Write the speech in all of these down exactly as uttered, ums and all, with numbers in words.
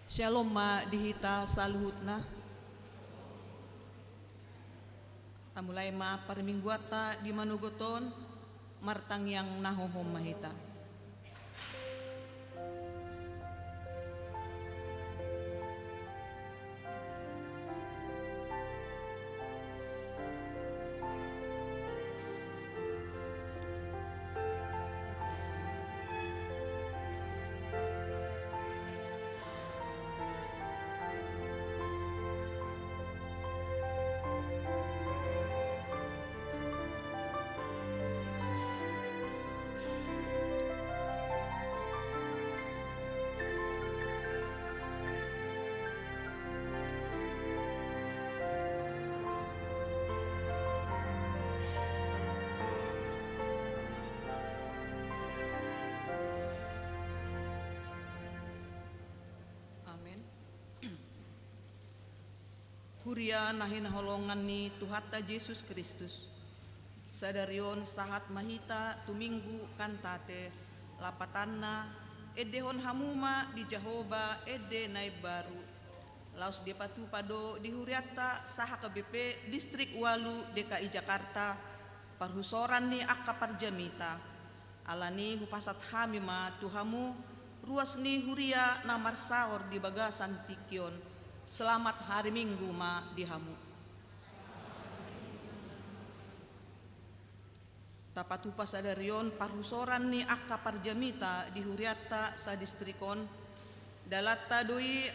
Syalom ma di hita saluhutna. Tamulai ma parmingguanta di manogot on, martangiang na hohom ma hita. Amen. Huria na hinaholongan ni Tuhanta Jesus Kristus. Sadari on sahat ma hita tu Minggu Kantate, lapatanna, endehon hamu ma di Jahowa ende na imbaru. Laos dipatupa do di hurianta sa-H K B P Distrik Ualu D K I Jakarta, parhusoran ni angka parjamita. Alani hupasahat hami ma tu hamu, ruas ni huria na marsaor di bagasan tingki on, selamat hari Minggu ma di hamu. Tapatupa sadari on parhusoran ni angka parjamita di hurianta sadistrik on, dalanta do i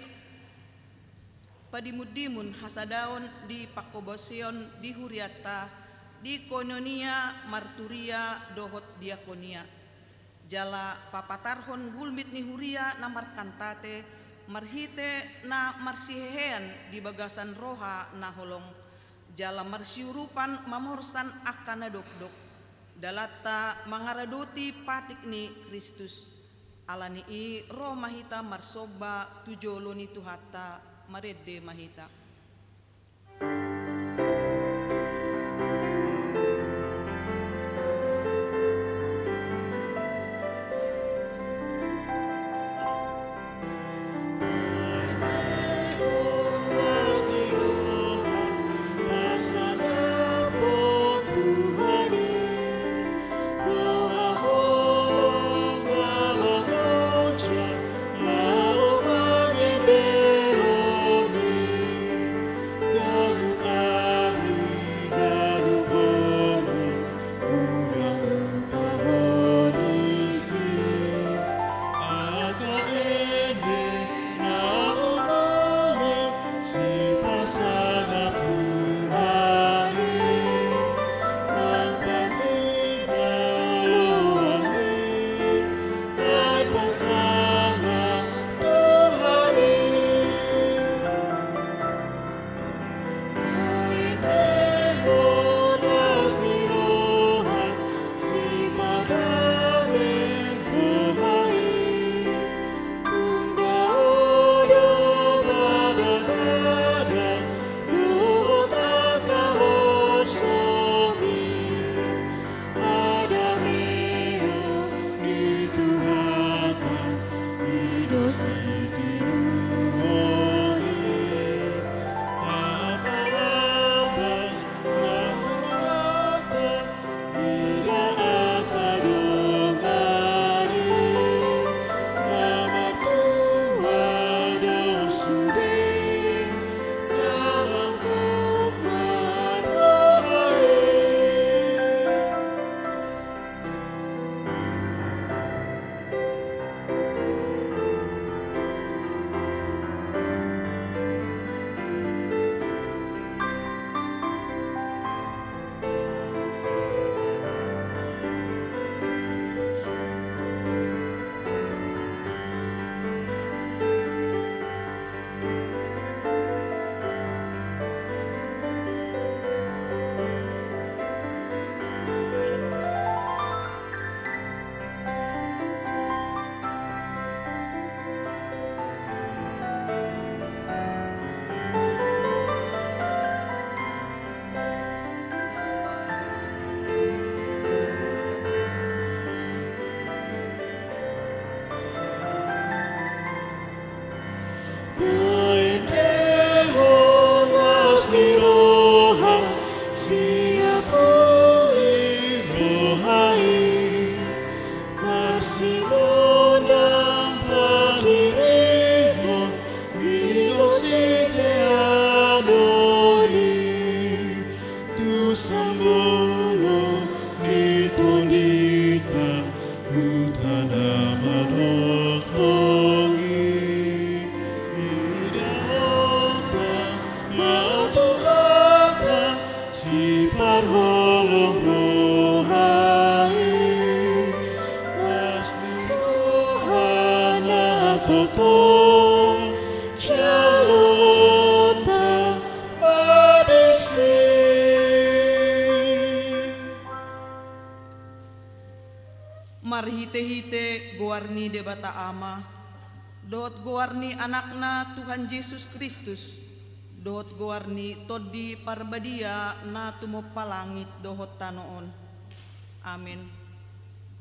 padimundimun hasadaon di panghobasion di hurianta, di koinonia, marturia, dohot diakonia. Jala papatarhon gulmit ni huria na markantate, marhite na marsihehean di bagasan roha na holong, jala marsiurupan mamorsan angka na dokdok, dalanta mangaradoti patik ni Kristus. Alani i ro ma hita marsomba tu jolo ni Tuhanta, marende ma hita. Totong jaloonta ma disi. Marhitehite goar ni Debata Ama, dohot goar ni Anakna Tuhan Jesus Kristus, dohot goar ni Tondi Parbadia na tumompa langit dohot tano on. Amen.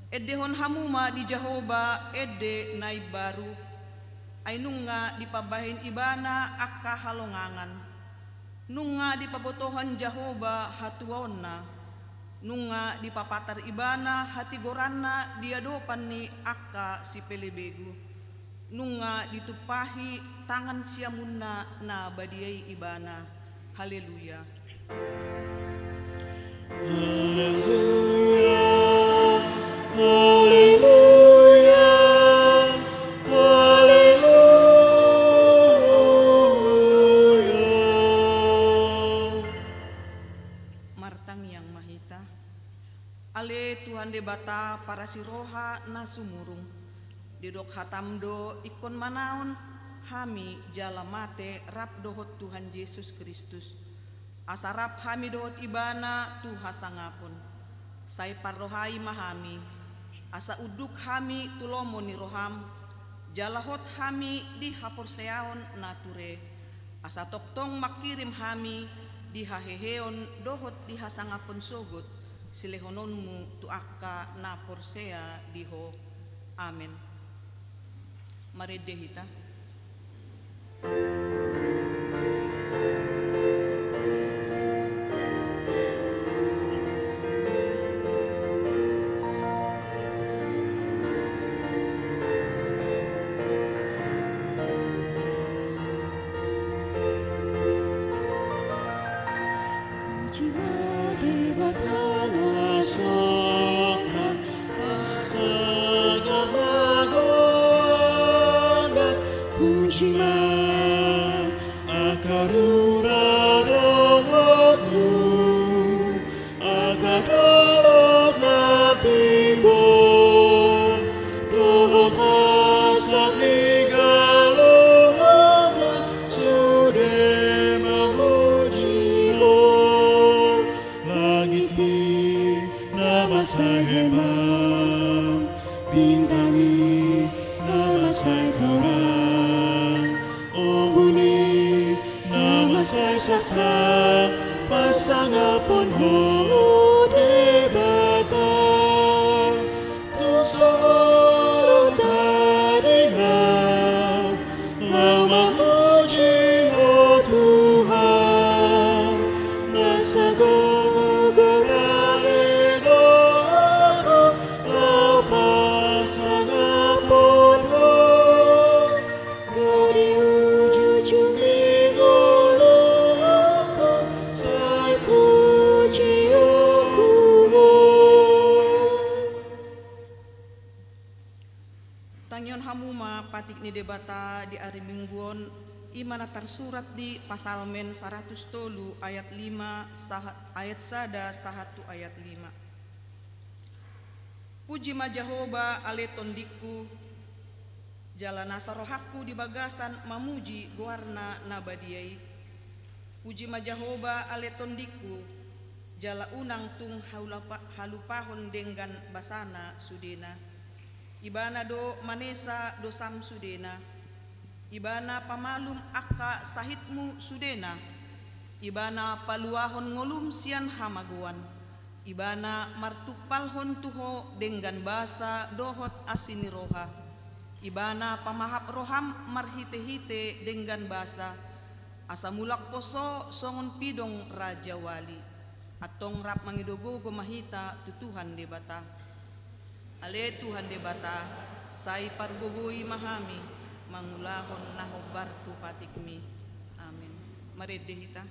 Endehon hamu ma di Jahowa ende na imbaru, ai nunga dipambahen Ibana angka halongangan. Nunga dipabotohon Jahowa hatuaonna. Nunga dipapatar Ibana hatigoranna di adopan ni angka sipelebegu. Nunga ditumpahi tangan siamunna na badia i Ibana. Haleluya. Haleluya, haleluya, haleluya. Martangiang ma hita. Ale Tuhan Debata parasiroha na sumurung, didok hatam do ingkon manaon hami jala mate rap dohot Tuhan Jesus Kristus, asa rap hami dohot Ibana tu hasangapon. Sai parrohai ma hami, asa unduk hami tu lomo ni roham, jala hot hami di haporseaon na ture, asa tongtong mangkirim hami di haheheon dohot di hasangapon sogot silehononmu tu angka na porsea di Ho. Amen. Marende hita. Puji ma Debata na songkap, asa gama goarna. Puji ma angka rura dohot angka dolok na timbul, dohot asak ni galuhna sude mamuji Ho. Langit i na mansai hemam, bintang i na mansai torang, ombun i na mansai saksak, pasangaphon Ho Debata. Tung songon on tadi hau, laho mamuji Ho Tuhan, nasa gogo bahenonku, laho pasangaphon Ho. Ro di ujung ni ngolungku, sai pujion Ho. Tangihon hamu ma patik ni Debata di ari Minggu on, i ma na tarsurat di Psalmen saratus tolu ayat lima saha-, ayat sada sahat tu ayat lima. Puji ma Jahowa, ale tondingku, jala nasa rohangku di bagasan mamuji goarna na badia i. Puji ma Jahowa, ale tondingku, jala unang tung haulapa-, halupahon denggan basana sudena. Ibana do manesa dosam sudena. Ibana pamalum angka sahitmu sudena. Ibana paluahon ngolum sian hamagoan. Ibana martumpalhon tu ho denggan basa dohot asi ni roha. Ibana pamahap roham marhite-hite denggan basa, asa mulak pos ho songon pidong rajawali. Antong rap mangido gogo ma hita tu Tuhan Debata. Ale Tuhan Debata, sai pargogoi ma hami mangulahon na hombar tu patikmi. Amen. Marende hita.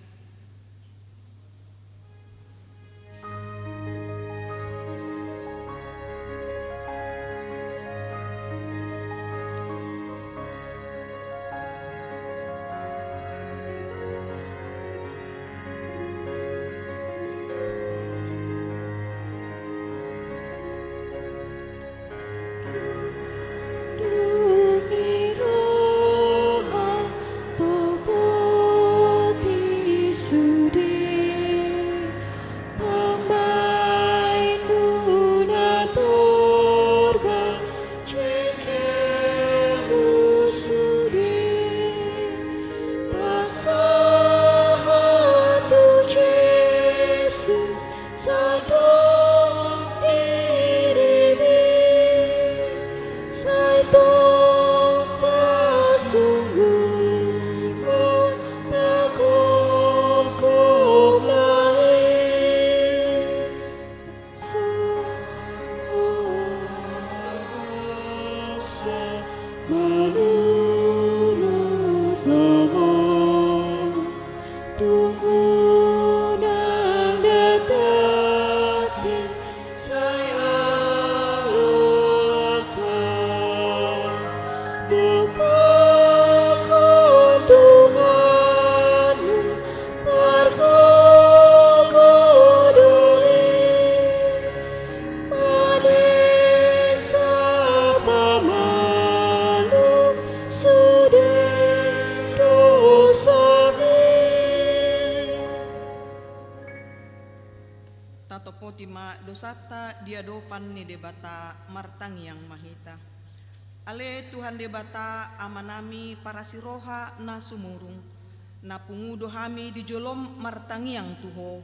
Tima dosanta di adopan ni Debata. Martangiang ma hita. Ale Tuhan Debata, Amanami parasi roha na sumurung, na pungu do hami di jolom martangiang tu Ho,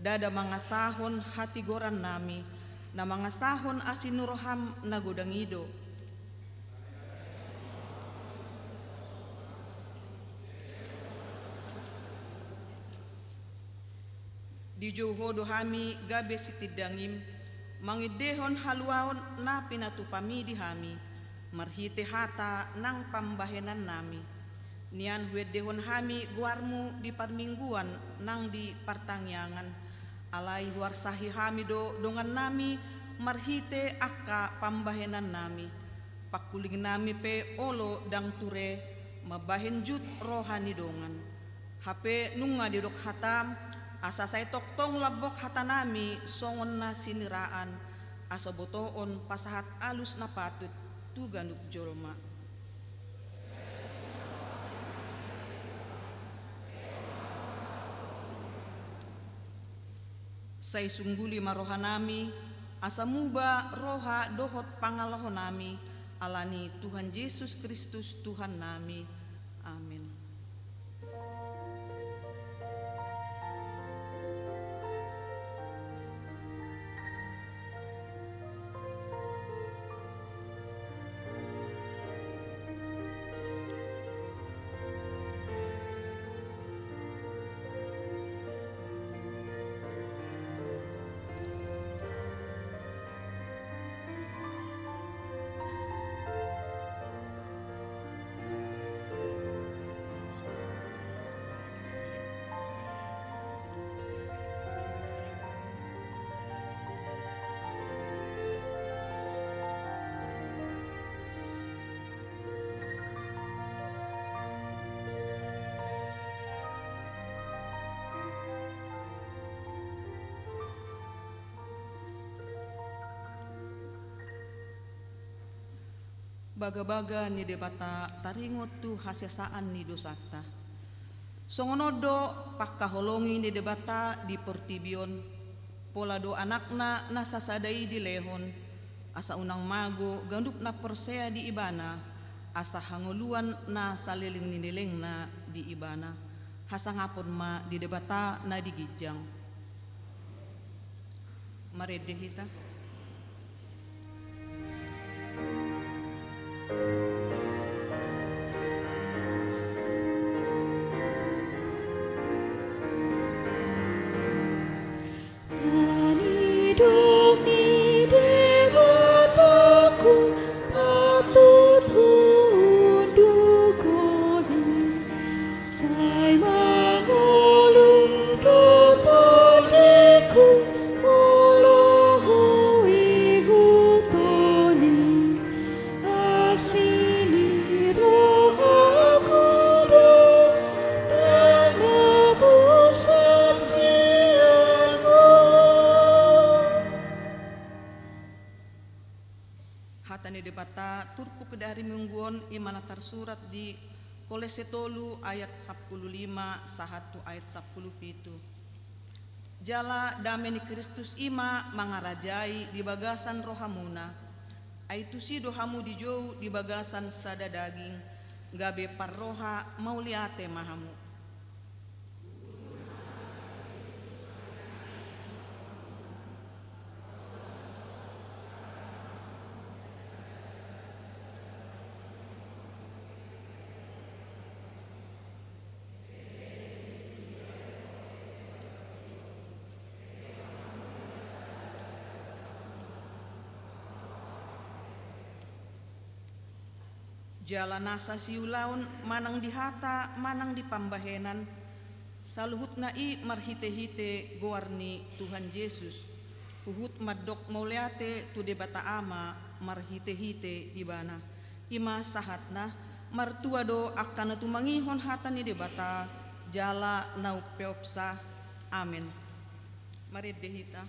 ndada mangasahon hatigorannami, na mangasahon asi ni roham na godang i do. Dijou Ho do hami gabe sitindangim, mangendehon haluaon na pinatupami di hami, marhite hata nang pambahenannami. Nian huendehon hami goarmu di parmingguan nang di partangiangan, alai huarsahi hami do dongannami marhite angka pambahenannami. Pangkulingnami pe olo ndang ture, mambahen jut roha ni dongan. Hape nunga didok hatam, asa sai tongtong lambok hatanami songon na siniraan, asa botoon pasahat alus na patut tu ganup jolma. Sai sungguli ma rohanami, asa muba roha dohot pangalahonami, ala ni Tuhan Jesus Kristus Tuhannami. Amen. Bagabaga ni Debata taringot tu hasesaan ni dosanta. Songon on do pangkaholongi ni Debata di portibi on, pola do Anakna na sasada i dilehon, asa unang mago ganup na porsea di Ibana, asa hangoluan na saleleng ni lelengna di Ibana. Hasangapon ma di Debata na di ginjang. Marende hita. Nidok ni Debataku, patut huunduk hami. Sai mangolu do tondingku, molo Ho i hutoni. Asi ni rohaku do, ndang na mungsan sian Ho. Hata ni Debata turpuk di ari Minggu on i ma na tarsurat di Kolose tolu ayat sampulu lima sahat tu ayat sampulu pitu. Jala dame ni Kristus i ma mangarajai di bagasan rohamuna. Ai tusi do hamu dijou di bagasan sada daging, gabe parroha mauliate ma hamu. Jala nasa siulaon manang di hata manang di pambahenan, saluhutna i marhitehite goar ni Tuhan Jesus, huhut mandok mauliate tu Debata Ama marhitehite Ibana. I ma sahatna. Martua do angka na tumangihon hata ni Debata jala na umpeopsa. Amen. Marende hita.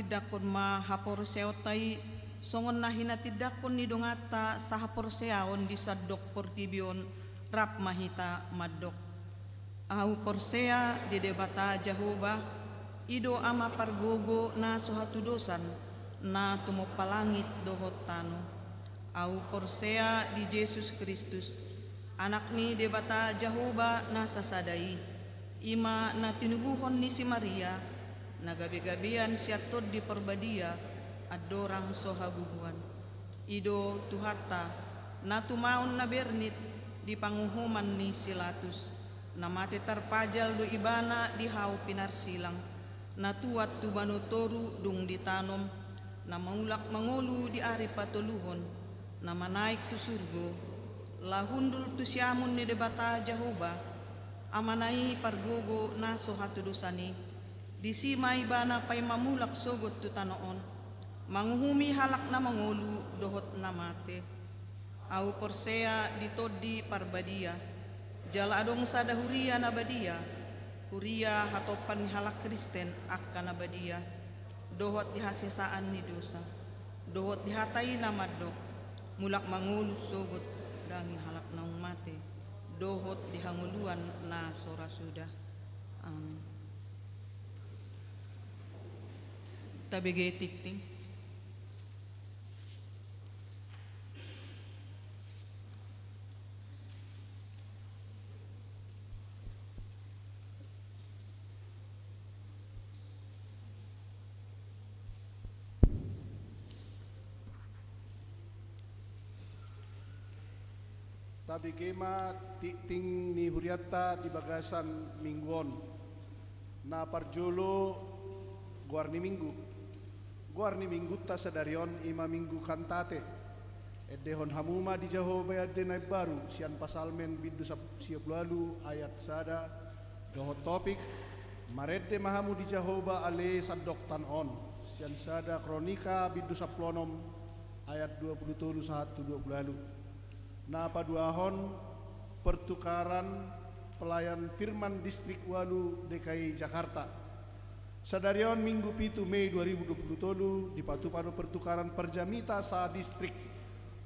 Tindanghon ma haporseaonta i, songon na hinatindangkon ni donganta sahaporseaon di sandok portibi on, rap ma hita mandok. Ahu porsea di Debata Jahowa, i do Ama pargogo na so hatudosan, na tumompa langit dohot tano. Ahu porsea di Jesus Kristus, Anak ni Debata Jahowa na sasada i, i ma na tinubuhon ni si Maria, na gabegabean sian Tondi Parbadia, andorang so habubuhan. I do Tuhanta, na tumaon na bernit di panguhuman ni si Latus, na mate tarpajal do Ibana di hau pinarsilang, na tuat tu banua toru dung ditanom, na mulak mangolu di ari patoluhon, na manaek tu surgo, laho hundul tu siamun ni Debata Jahowa, Amana i pargogo na so hatudosan i. Disi ma Ibana paima mulak sogot tu tano on, manguhumi halak na mangolu dohot na mate. Ahu porsea di Tondi Parbadia, jala adong sada huria na badia, huria hatompa ni halak Kristen angka na badia, dohot di hasesaan ni dosa, dohot di hata i na mandok, mulak mangolu sogot daging halak naung mate, dohot di hangoluan na so ra suda. Amin. Tabege tingting. Tabege ma tingting ni hurianta di bagasan minggu on. Na parjolo, goar ni minggu. Goar ni minggunta sadari on i ma Minggu Kantate. Endehon hamu ma di Jahowa ende na imbaru, sian Psalmen bindu sap-, sia pulu ualu ayat sada, dohot topik, marende ma hamu di Jahowa ale sandok tano on, sian sada Kronika bindu sampulu onom ayat dua pulu tolu sahat tu dua pulu ualu. Na paduahon, pertukaran pelayan firman Distrik ualu D K I Jakarta. Sadari on Minggu pitu Mei dua ribu dua puluh tolu, dipatupa do pertukaran parjamita sa-distrik.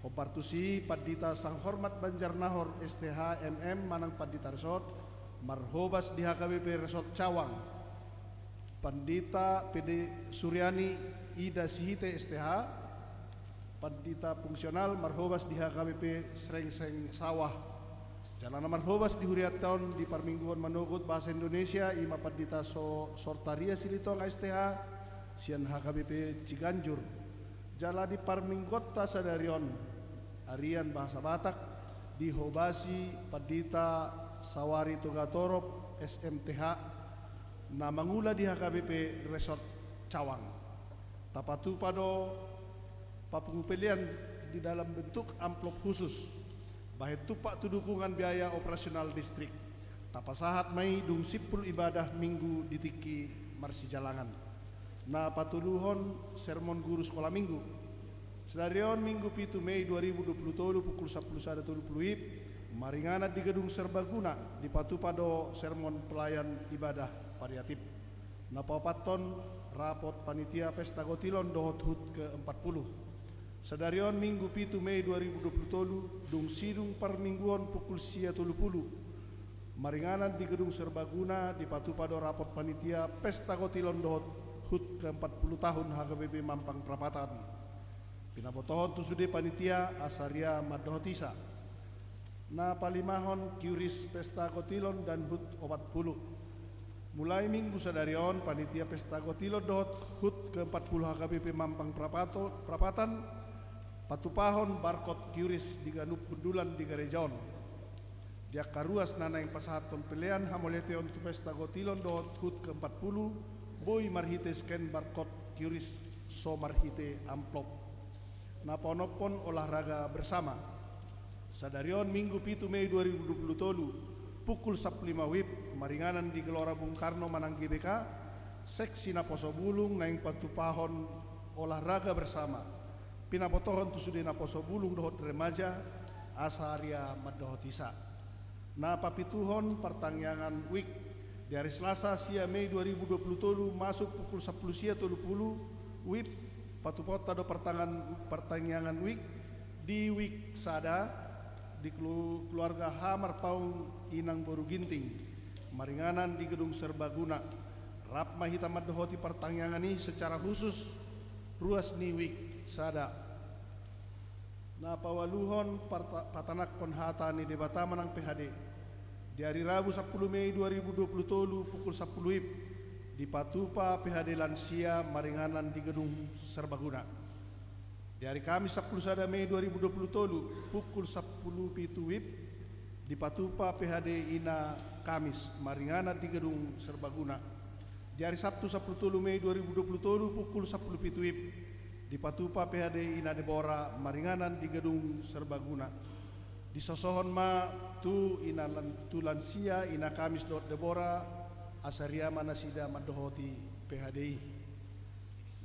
Hombar tusi Pandita Sanghormat Banjarnahor S T H M M manang Pandita Resort, marhobas di H K B P Resort Cawang. Pandita Pede Suryani Ida Sihite S T H, Pandita Fungsional marhobas di H K B P Srengseng Sawah. Jala na marhobas di hurianta on di parmingguon manogot bahasa Indonesia i ma Pandita So-, Sortaria Silitonga S T H, sian H K B P Ciganjur. Jala di parmingguonta sadari on, arian bahasa Batak, dihobasi Pandita Sawari Togatorop S M T H, na mangula di H K B P Resort Cawang. Tapatupa do papungu pelean di dalam bentuk amplop khusus, bahen tumpak tu dukungan biaya operasional distrik. Tapasahat ma i dung simpul ibadah Minggu di tingki marsijalangan. Na patoluhon, sermon guru sekolah Minggu. Sadari on Minggu pitu Mei dua ribu dua puluh tolu pukul sampulu sada tolu pulu WIB, maringanan di Gedung Serbaguna, dipatupa do sermon pelayan ibadah variatif. Na paopathon, rapot panitia Pesta Gotilon dohot HUT keempat puluh. Sadari on Minggu pitu Mei dua ribu dua puluh tolu, dung sidung parmingguon pukul sia tolu pulu. Maringanan di Gedung Serbaguna, dipatupa do rapot panitia Pesta Gotilon dohot HUT keempat puluh tahun H K B P Mampang Prapatan. Pinabotohon tu sude panitia asa ria mandohotisa. Na palimahon, Qris Pesta Gotilon dan HUT opat pulu. Mulai Minggu sadari on, panitia Pesta Gotilon dohot HUT keempat puluh H K B P Mampang Prapato-, Prapatan, patupahon barkot Qris di ganup hundulan di gareja on. Di angka ruas na naeng pasahathon pelean hamauliateon tu Pesta Gotilon dohot HUT keempat puluh, boi marhite scan barkot Qris so marhite amplop. Na paonomhon, olahraga bersama. Sadari on Minggu pitu Mei dua ribu dua puluh tolu, pukul sampulu lima WIB, maringanan di Gelora Bung Karno manang G B K, seksi naposo bulung naeng patupahon olahraga bersama. Pinabotohon tu sude naposo bulung dohot remaja, asa ria mandohotisa. Na papituhon, partangiangan WIK. Di ari Selasa sia Mei dua ribu dua puluh tolu masuk pukul sampulu sia tolu pulu, WIB, patupaonta do partangan-, partangiangan WIB di WIB sada, di kelu-, keluarga H. Marpaung Inang Boru Ginting, maringanan di Gedung Serbaguna. Rap ma hita mandohoti partangiangan i secara khusus ruas ni WIB sada. Na paualuhon parta-, patanakhon hata ni Debata manang P H D. Di ari Rabu sampulu Mei dua ribu dua pulu tolu pukul sampulu WIB, dipatupa P H D lansia maringanan di Gedung Serbaguna. Di ari Kamis sampulu sada Mei dua ribu dua pulu tolu pukul sampulu pitu WIB, dipatupa P H D ina Kamis maringanan di Gedung Serbaguna. Di ari Sabtu sampulu tolu Mei dua ribu dua pulu tolu pukul sampulu pitu WIB, dipatupa P H D ina Debora maringanan di Gedung Serbaguna. Disosohon ma tu ina lan-, tu lansia ina Kamis dohot Debora, asa riama nasida mandohoti P H D i.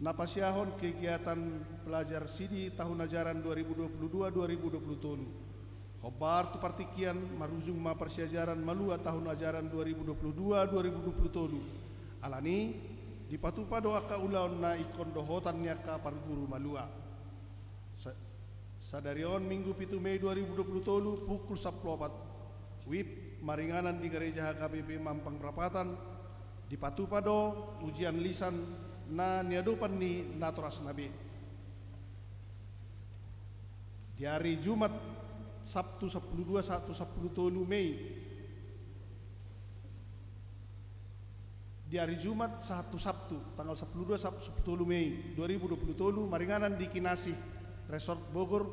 Na pasiahon kegiatan pelajar sidi tahun ajaran dua ribu dua pulu dua dua ribu dua pulu tolu. Hombar tu partingkian, marujung ma parsiajaran malua tahun ajaran dua ribu dua pulu dua dua ribu dua pulu tolu. Alani, dipatupa do angka ulaon na ingkon dohotan ni angka parguru malua. Sa-, sadari on Minggu pitu Mei dua ribu dua pulu tolu pukul sampulu opat WIB maringanan di Gareja H K B P Mampang Prapatan, dipatupa do ujian lisan na niadopan ni natorasna be. Di ari Jumat, Sabtu sampulu dua sahat tu sampulu tolu Mei. Di ari Jumat sahat tu Sabtu, tanggal sampulu dua sahat tu sampulu tolu Mei dua ribu dua pulu tolu, maringanan di Kinasih Resort Bogor,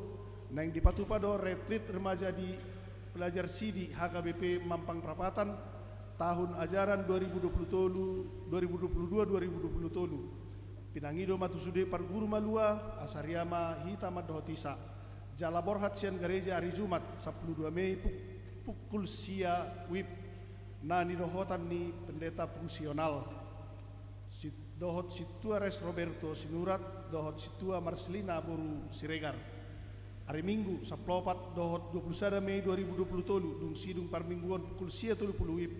naeng dipatupa do retreat remaja di pelajar sidi H K B P Mampang Prapatan tahun ajaran dua ribu dua pulu tolu, dua ribu dua pulu dua, dua ribu dua pulu tolu. Pinangido ma tu sude parguru malua, asa riama hita mandohot hisa. Jala borhat sian gareja ari Jumat, sampulu dua Mei, puk-, pukul sia WIB, na nidohotan ni pendeta fungsional. Si-, dohot Sintua Res Roberto Sinurat, dohot Sintua Marcelina boru Siregar. Ari Minggu, sampulu opat dohot dua pulu sada Mei dua ribu dua pulu tolu, dung sidung parmingguon pukul sia tolu pulu WIB,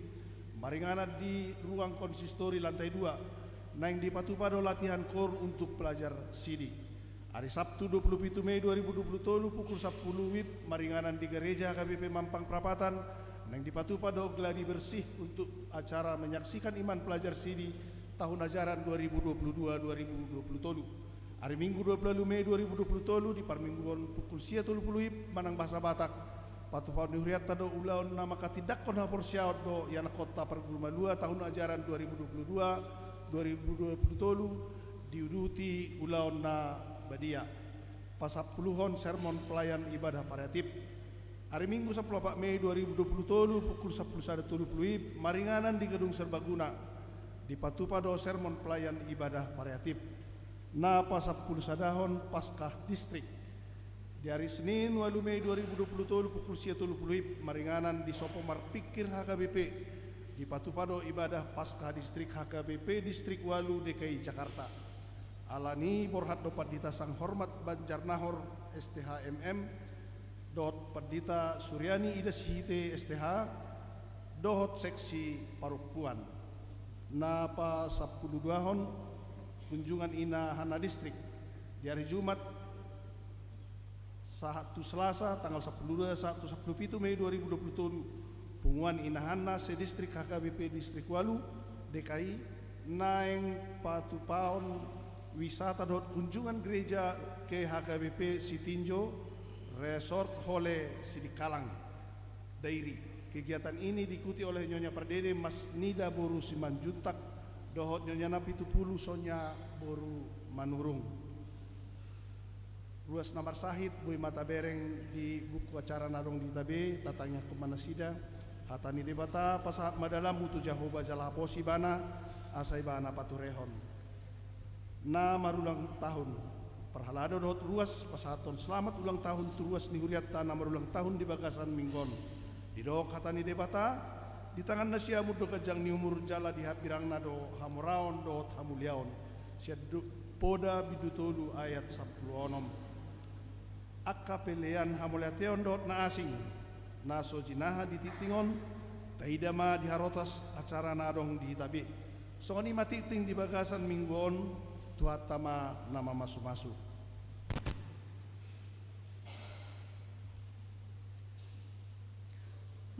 maringanan di ruang konsistori lantai dua, naeng dipatupa do latihan koor untuk pelajar sidi. Ari Sabtu dua pulu pitu Mei dua ribu dua pulu tolu pukul sampulu WIB, maringanan di gareja H K B P Mampang Prapatan, naeng dipatupa do gladi bersih untuk acara menyaksikan iman pelajar sidi tahun ajaran dua ribu dua pulu dua dua ribu dua pulu tolu. Ari Minggu dua pulu ualu Mei dua ribu dua pulu tolu, di parmingguon pukul sia tolu pulu WIB manang bahasa Batak, patupaon ni hurianta do ulaon na manghatindanghon haporseaon dohot ianakhonta parguru malua tahun ajaran dua ribu dua pulu dua dua ribu dua pulu tolu, diuduti ulaon na badia. Pasampuluhon sermon pelayan ibadah variatif. Ari Minggu sampulu opat Mei dua ribu dua pulu tolu pukul sampulu sada tolu pulu WIB, maringanan di Gedung Serbaguna, dipatupa do sermon pelayan ibadah variatif. Na pasampulu sadahon Paskah Distrik. Di ari Senin ualu Mei dua ribu dua pulu tolu pukul sia tolu pulu WIB, maringanan di Sopo Marpingkir H K B P, dipatupa do ibadah Paskah Distrik H K B P Distrik ualu D K I Jakarta. Alani borhat do Pandita Sanghormat Banjarnahor S T H M M, dohot Pandita Suryani Ida Sihite S T H, dohot seksi parompuan. Na pasampulu duahon, kunjungan Ina Hanna Distrik. Di ari Jumat, sahat tu Selasa, tanggal sampulu dua sahat tu sampulu pitu Mei dua ribu dua pulu tolu, punguan Ina Hanna se-Distrik H K B P Distrik ualu D K I, naeng patupaon wisata dohot kunjungan gereja ke H K B P Sitinjo Resort Hole Sidikalang, Dairi. Kegiatan ini diikuti oleh Nyonya Pardede Mas Nida boru Simanjuntak, dohot Nyonya Napitupulu Sonya boru Manurung. Ruas na marsahit, boi ma tabereng di buku acara na adong di ita be, tatangiangkon ma nasida. Hata ni Debata, pasahat ma dalanmu tu Jahowa jala haposi ibana, asa ibana paturehon. Na marulang tahun. Parhalado dohot ruas, pasahathon selamat ulang tahun tu ruas ni hurianta na marulang tahun di bagasan minggu on. Didok hata ni Debata, di tangan na siamun do ganjang ni umur jala di hambirangna do hamoraon dohot hamuliaon. Sian do-, Poda bindu tolu ayat sampulu onom. Angka pelean hamauliateon dohot na asing, na so jinaha di tingting on, taida ma di harotas acara na adong di hita be. Songon i ma tingting di bagasan minggu on, Tuhanta ma na mamasumasu.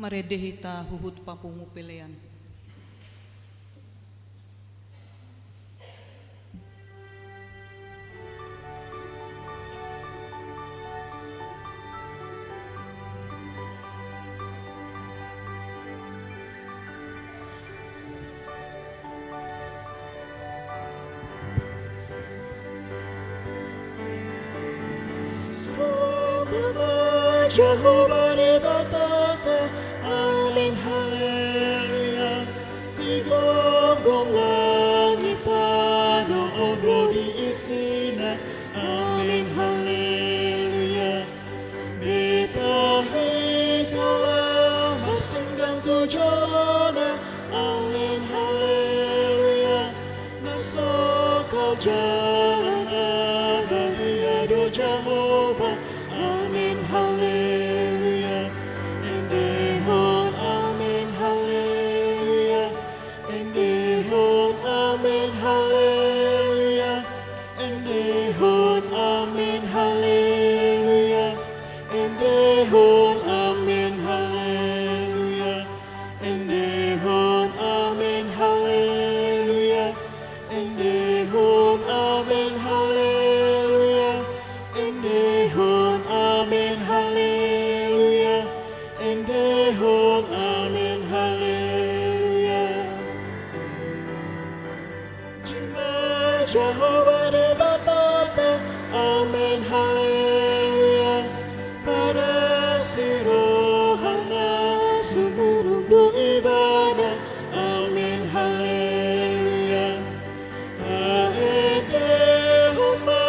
Marende hita huhut papungu pelean. Sambah ma Jahowa Debatanta. Amen, haleluya. Sigomgom langit tano on ro di isina. Amen, haleluya. Beta hita laho marsenggang tu jolona. Amen, haleluya. Na sokal jala na badia do Jahowa. Amen, haleluya. Endehon amen, haleluya. Endehon amen, haleluya. Endehon amen, haleluya. Endehon amen, haleluya. Endehon amen, haleluya. Endehon amen, haleluya. Endehon amen, haleluya. Endehon amen, haleluya. Jima Jahowa Debatanta. Amen, haleluya. Padas ni rohana sumurung do Ibana. Amen, haleluya. Taendehon ma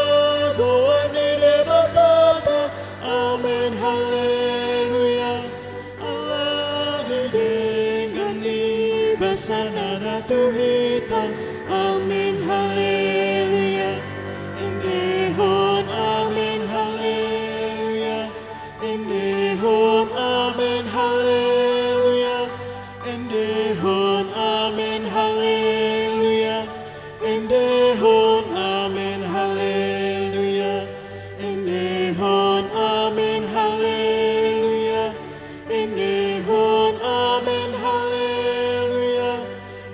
goar ni Debatanta. Amen, haleluya. Ala ni denggan ni basana na tu hita. Amen, haleluya. Endehon amen, haleluya. Endehon amen, haleluya. Endehon amen, haleluya. Endehon amen, haleluya. Endehon amen, haleluya. Endehon amen, haleluya.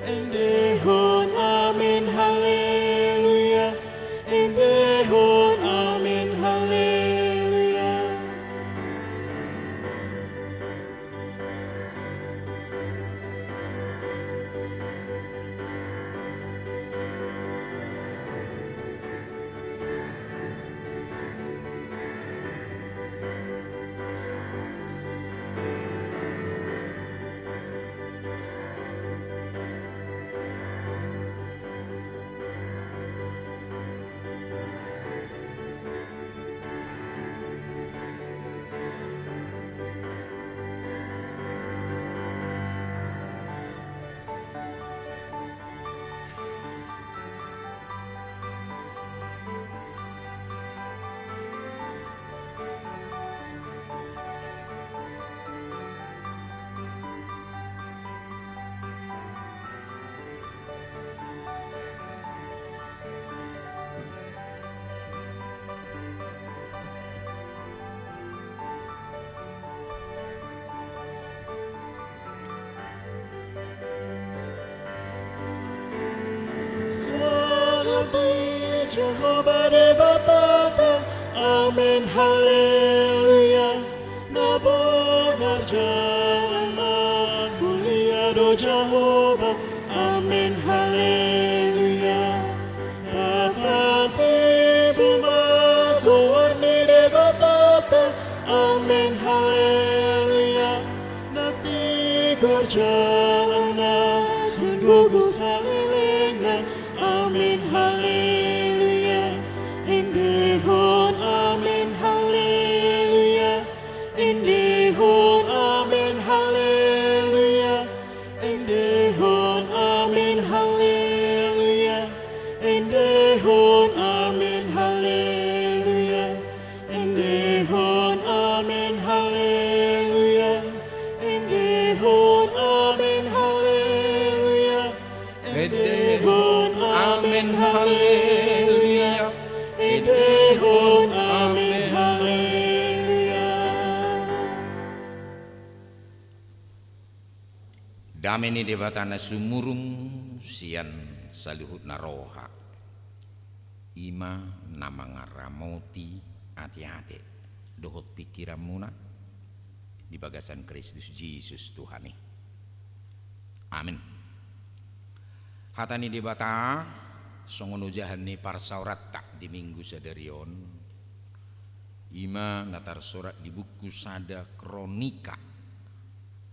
Endehon amen, haleluya. Endehon amen, haleluya. Sangap di Jahowa Debatanta. Amen, haleluya. Na bonar jala na mulia do Jahowa. Amen, haleluya. Tapatimbul ma goar ni Debatanta. Amen, haleluya. Na tigor jala na sun gogo salelengna. Amen, haleluya. Endehon amen, haleluya. Endehon amen, haleluya. Endehon amen, haleluya. Endehon amen, haleluya. Endehon amen, haleluya. Endehon amen, haleluya. Endehon amen, haleluya. Dame ni Debata na sumurung sian saluhutna roha, i ma na mangaramoti ateate dohot pingkiranmuna di bagasan Kristus Jesus Tuhan i. Amin. Hata ni Debata songon ojahan ni parsaoranta di Minggu sadari on, i ma na tarsurat di buku Sada Kronika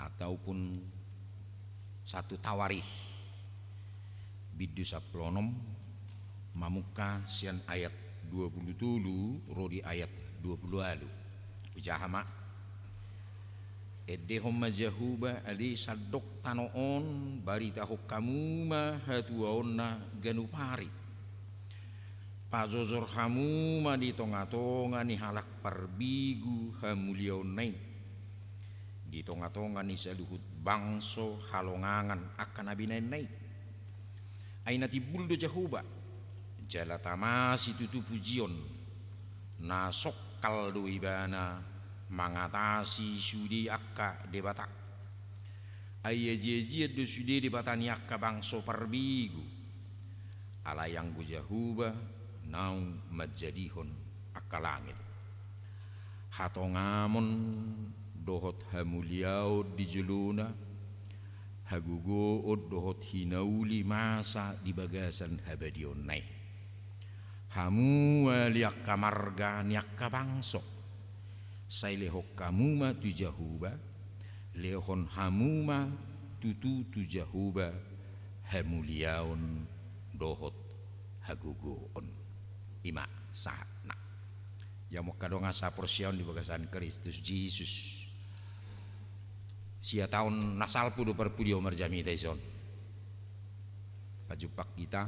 ataupun Satu Tawarikh, bindu sampulu onom, mamungka sian ayat dua pulu tolu ro di ayat dua pulu ualu. Hujaha ma. Endehon ma Jahowa, ale sandok tano on, baritahon hamu ma hatuaonna ganup ari. Pajojor hamu ma di tongatonga ni halak parbegu hamuliaonna i, di tongatonga ni saluhut bangso halongangan angka na binahenna i. Ai na timbul do Jahowa, jala tamasi tutu pujion, na songkal do ibana mangatasi sude angka debata. Ai ajiajian do sude debata ni angka bangso parbegu. Alai anggo Jahowa naung manjadihon angka langit. Hatongamon dohot hamuliaon di jolona, hagogoon dohot hinauli masa di bagasan habadiaonna i. Hamu ale angka marga ni angka bangso, sai lehon hamu ma tu Jahowa, lehon hamu ma tutu tu Jahowa hamuliaon dohot hagogoon. I ma sahatna. Ia mungka dongan saporseaon di bagasan Kristus Jesus. Sia taon na salpu do parpudi ahu marjamita dison. Pajumpang hita,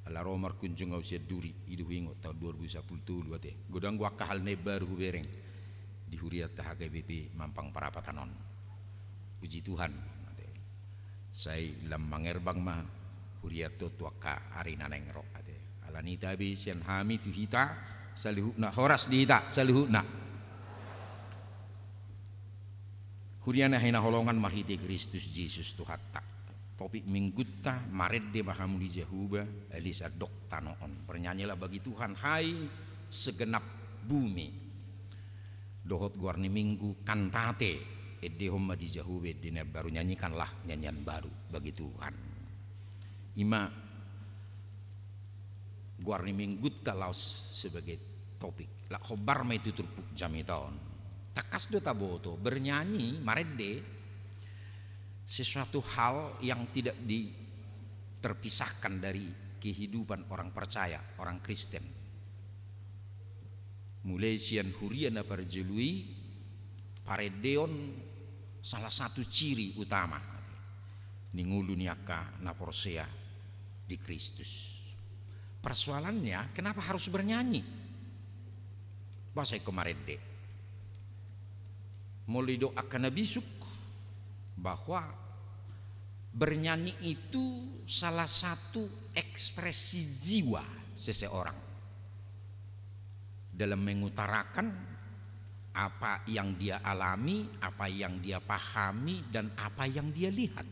ala ro markunjung ahu sian Duri, i do huingot taon dua ribu sampulu tolu ate. Godang do angka hal na imbaru hubereng di hurianta H K B P Mampang Perapatan on. Puji Tuhan ate. Sai lam mangerbang ma hurianta on tu angka ari na naeng ro ate. Alani i tabe sian hami tu hita saluhutna, horas di hita saluhutna. Huria na hinaholongan marhite Kristus Jesus Tuhanta. Topik Minggunta, marende ma hamu di Jahowa ale sandok tano on. Bernyanyilah bagi Tuhan hai segenap bumi. Dohot goar ni Minggu, kantate, endehon ma di Jahowa ende na baru, nyanyikanlah nyanyian baru bagi Tuhan. I ma goar ni Minggunta laos sebagai topik. Lak hombar ma i tu turpuk jamita on. Tangkas do taboto, bernyanyi, marende, sesuatu hal yang tidak di-, terpisahkan dari kehidupan orang percaya, orang Kristen. Mulai sian huria na parjolo i, parende on salah satu ciri utama ni ngolu ni angka na porsea di Kristus. Persoalannya, kenapa harus bernyanyi? Boasa ingkon marende? Molo didok angka na bisuk bahwa bernyanyi itu salah satu ekspresi jiwa seseorang dalam mengutarakan apa yang dia alami, apa yang dia pahami, dan apa yang dia lihat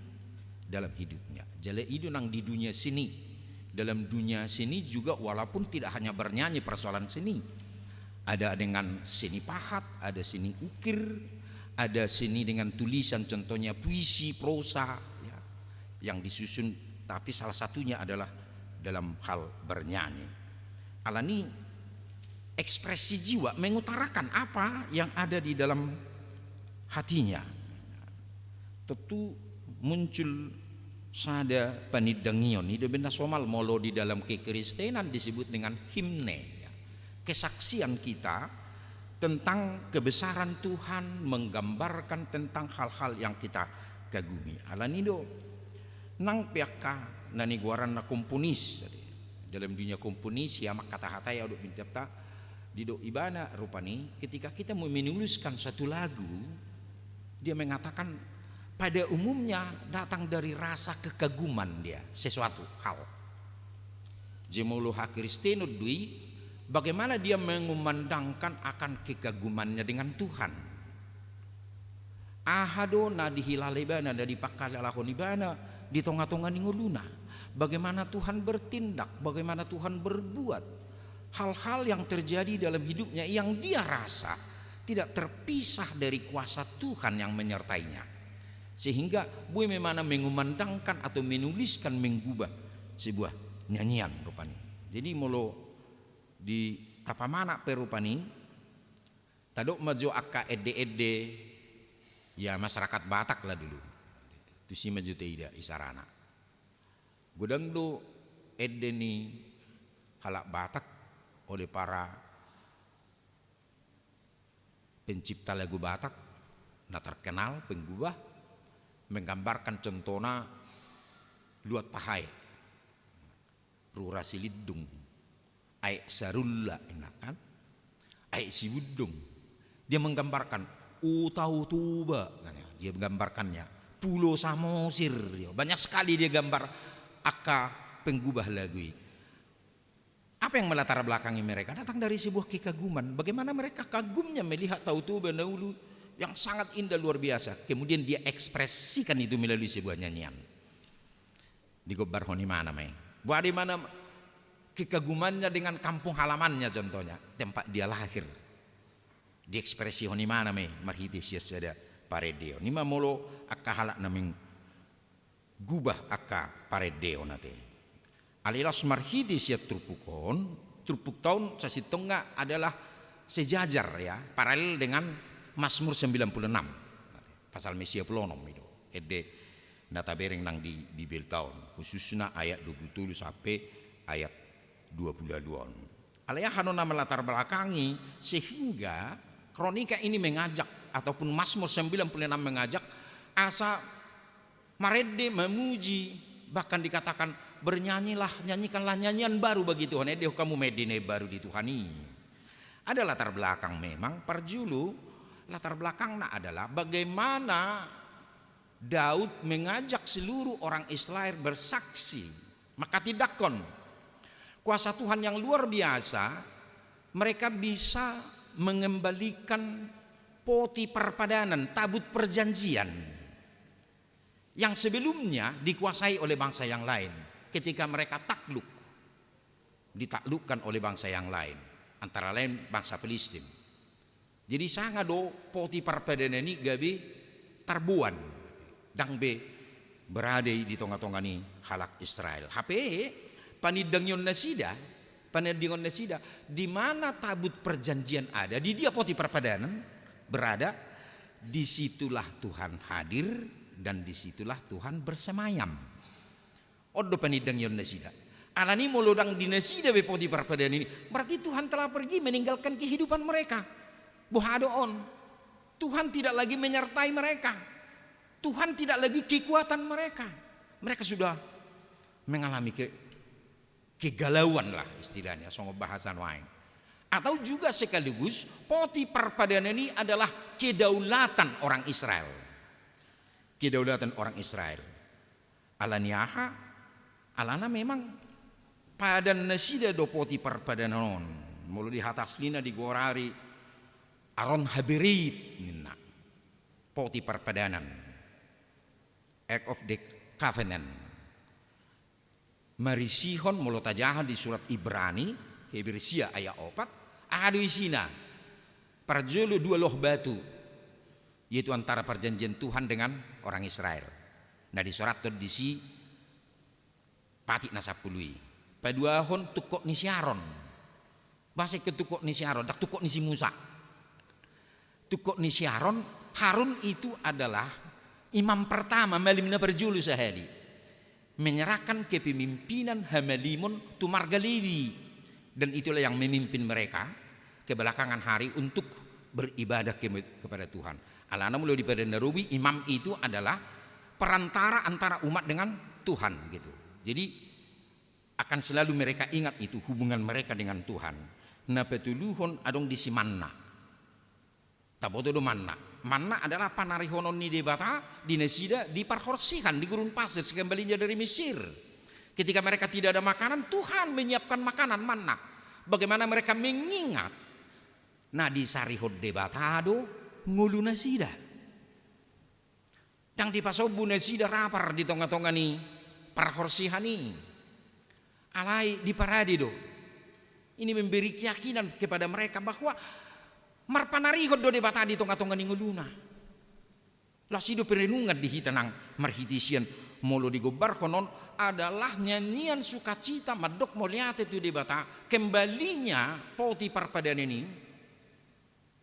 dalam hidupnya. Jala i do nang di dunia seni. Dalam dunia seni juga, walaupun tidak hanya bernyanyi persoalan seni, ada dengan seni pahat, ada seni ukir, ada seni dengan tulisan, contohnya puisi, prosa, ya, yang disusun, tapi salah satunya adalah dalam hal bernyanyi. Alani ekspresi jiwa, mengutarakan apa yang ada di dalam hatinya. Tentu muncul sada panindangion, i do umbahen na somal molo di dalam kekristenan disebut dengan himne, ya. Kesaksian kita tentang kebesaran Tuhan, menggambarkan tentang hal-hal yang kita kagumi. Alani do, nang pe angka na nigoaranna komponis, dalam dunia komponis, ya, mangkatahata, ya, dok bintapta, didok ibana rupani, ketika kita mau menuliskan satu lagu, dia mengatakan, pada umumnya datang dari rasa kekaguman dia, sesuatu hal. Jadi molo hakristenon do i, bagaimana dia mengumandangkan akan kekagumannya dengan Tuhan. Aha do na dihilala ibana, na dipanghalalahon ibana di tonga-tonga ni ngoluna? Bagaimana Tuhan bertindak, bagaimana Tuhan berbuat? Hal-hal yang terjadi dalam hidupnya yang dia rasa tidak terpisah dari kuasa Tuhan yang menyertainya. Sehingga boi ma ibana mengumandangkan atau menuliskan, menggubah sebuah nyanyian rupani. Jadi molo di tapamanat pe rupani, tadok ma jo angka ende-ende, ya, masyarakat Batak lah dulu. Tusi ma jo taida isarana. Godang do ende ni halak Batak oleh para pencipta lagu Batak na terkenal, penggubah, menggambarkan contohna luat pahae. Rura Silindung, Aek Sarulla, enak kan? Aek Sibundung. Dia menggambarkan Huta Toba, katanya. Dia menggambarkannya Pulo Samosir. Ya, banyak sekali dia gambar angka penggubah lagu i. Apa yang melatar belakangi mereka? Datang dari sebuah kekaguman. Bagaimana mereka kagumnya melihat Tao Toba na ulu yang sangat indah, luar biasa. Kemudian dia ekspresikan itu melalui sebuah nyanyian. Digombarhon ibana ma i. Boha do ibana kekagumannya dengan kampung halamannya, contohnya, tempat dia lahir. Diekspresihon ibana ma i marhite sian sada parendeon. I ma molo angka halak na menggubah angka parendeon ate. Alai laos marhite sian turpuk on, turpukta on sasintongna adalah sejajar, ya, paralel dengan Mazmur sembilan puluh enam. Psalmen sia pulu onom i do. Ende na tabereng nang di Bibelta on, khususna ayat dua pulu tolu sampe ayat dua pulu ualu on. Alai aha do na melatar belakangi sehingga kronika ini mengajak, ataupun Mazmur sembilan puluh enam mengajak asa marende, memuji, bahkan dikatakan, "Bernyanyilah, nyanyikanlah nyanyian baru bagi Tuhan." Ende hamu ma ende na baru di Tuhan i? Ada latar belakang memang. Parjolo, latar belakangna adalah bagaimana Daud mengajak seluruh orang Israel bersaksi, manghatindanghon kuasa Tuhan yang luar biasa, mereka bisa mengembalikan poti parpadanan, tabut perjanjian, yang sebelumnya dikuasai oleh bangsa yang lain ketika mereka takluk, ditaklukkan oleh bangsa yang lain, antara lain bangsa Filistin. Jadi sanga do poti parpadanan i gabe tarboan, ndang be berada i di tonga-tonga ni halak Israel. Hape panindangion nasida, panindangion nasida, di mana tabut perjanjian ada, di dia poti parpadanan berada, disitulah Tuhan hadir dan disitulah Tuhan bersemayam. On do panindangion nasida. Alani molo ndang di nasida be poti parpadanan i, berarti Tuhan telah pergi meninggalkan kehidupan mereka. Boha do on? Tuhan tidak lagi menyertai mereka. Tuhan tidak lagi kekuatan mereka. Mereka sudah mengalami ke-, kegalauan lah istilahnya, songon bahasa nuaeng. Atau juga sekaligus poti parpadanan i adalah kedaulatan orang Israel. Kedaulatan orang Israel. Alani aha? Alana memang padan nasida do poti parpadanan on. Molo di hata aslina digorari Aron Habereit ninna. Poti parpadanan. Ark of the Covenant. Marisihon, molo tajaha di surat Ibrani, Heber sia ayat opat, aha do isina? Parjolo dua loh batu, yaitu antara perjanjian Tuhan dengan orang Israel. Na disurathon disi patik na sampulu i. Paduahon tungkot ni si Aron. Boasa ingkon tungkot ni si Aron, ndang tungkot ni si Musa. Tungkot ni si Aron, Harun itu adalah imam pertama, malim na parjolo sahali. Menyerahkan kepemimpinan hamalimon tu marga Lewi. Dan itulah yang memimpin mereka kebelakangan hari untuk beribadah ke-, kepada Tuhan. Alana molo di Padan Na Robi, imam itu adalah perantara antara umat dengan Tuhan, gitu. Jadi, akan selalu mereka ingat itu, hubungan mereka dengan Tuhan. Na patoluhon adong disi manna. Taboto do manna. Manna adalah panarihonon ni Debata di nasida di parhorsihan, di gurun pasir, sekembalinya dari Mesir. Ketika mereka tidak ada makanan, Tuhan menyiapkan makanan, manna. Bagaimana mereka mengingat? Na disarihon Debata do ngolu nasida. Ndang dipasombu nasida rapar di tonga-tonga ni parhorsihan i. Alai diparade do. Ini memberi keyakinan kepada mereka bahwa marpanarihon do Debata di tonga-tonga ni ngoluna. Laos i do perenungan di hita nang marhite sian, molo digombarhon on adalah nyanyian sukacita mandok mauliate tu Debata, kembalinya poti parpadanan i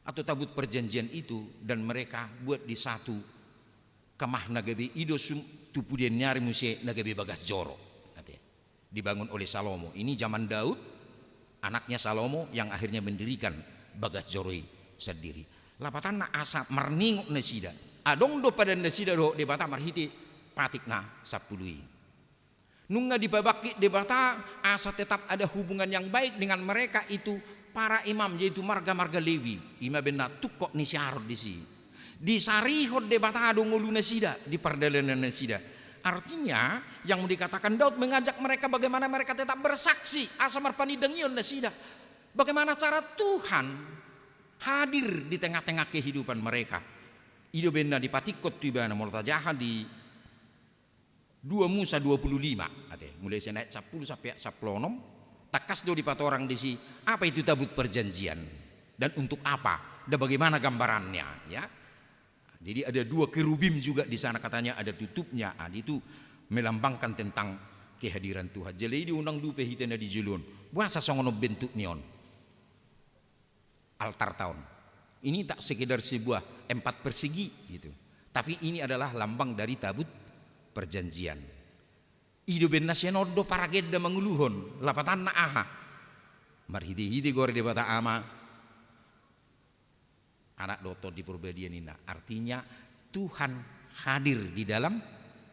atau tabut perjanjian itu, dan mereka buat di satu kemah na gabe i do sum-, tu pudian ni ari muse na gabe bagas joro. Ate. Dibangun oleh Salomo. Ini zaman Daud, anaknya Salomo yang akhirnya mendirikan bagas joro i sandiri. Lapatanna asa marningot nasida. Adong do padan nasida dohot Debata marhite patik na sampulu i. Nunga dipabangkit Debata asa tetap ada hubungan yang baik dengan mereka itu para imam, yaitu marga-marga Lewi. I ma umbahen na tungkot ni si Aron disi. Disarihon Debata do ngolu nasida di pardalanan nasida. Artinya, yang mau dikatakan Daud mengajak mereka bagaimana mereka tetap bersaksi, asa marpanindangion nasida. Bagaimana cara Tuhan hadir di tengah-tengah kehidupan mereka. I do umbahen na dipatingkot tu ibana, molo tajaha di dua Musa dua puluh lima, ate, mulai sian ayat sampulu sampe ayat sampulu onom, tangkas do dipatorang disi, apa itu tabut perjanjian, dan untuk apa, dan bagaimana gambarannya, ya. Jadi ada dua kerubim juga di sana, katanya ada tutupnya, ah, itu melambangkan tentang kehadiran Tuhan. Jala i do unang lupa hita na di jolo on. Boasa songon on bentuk ni on altarta on. Ini tak sekedar sebuah empat persegi gitu. Tapi ini adalah lambang dari tabut perjanjian. I do umbahen na sian on do paragenda manguluhon, lapatanna aha? Marhite-hite goar Debata Ama, Anak dohot Tondi Porbadia ninna. Artinya Tuhan hadir di dalam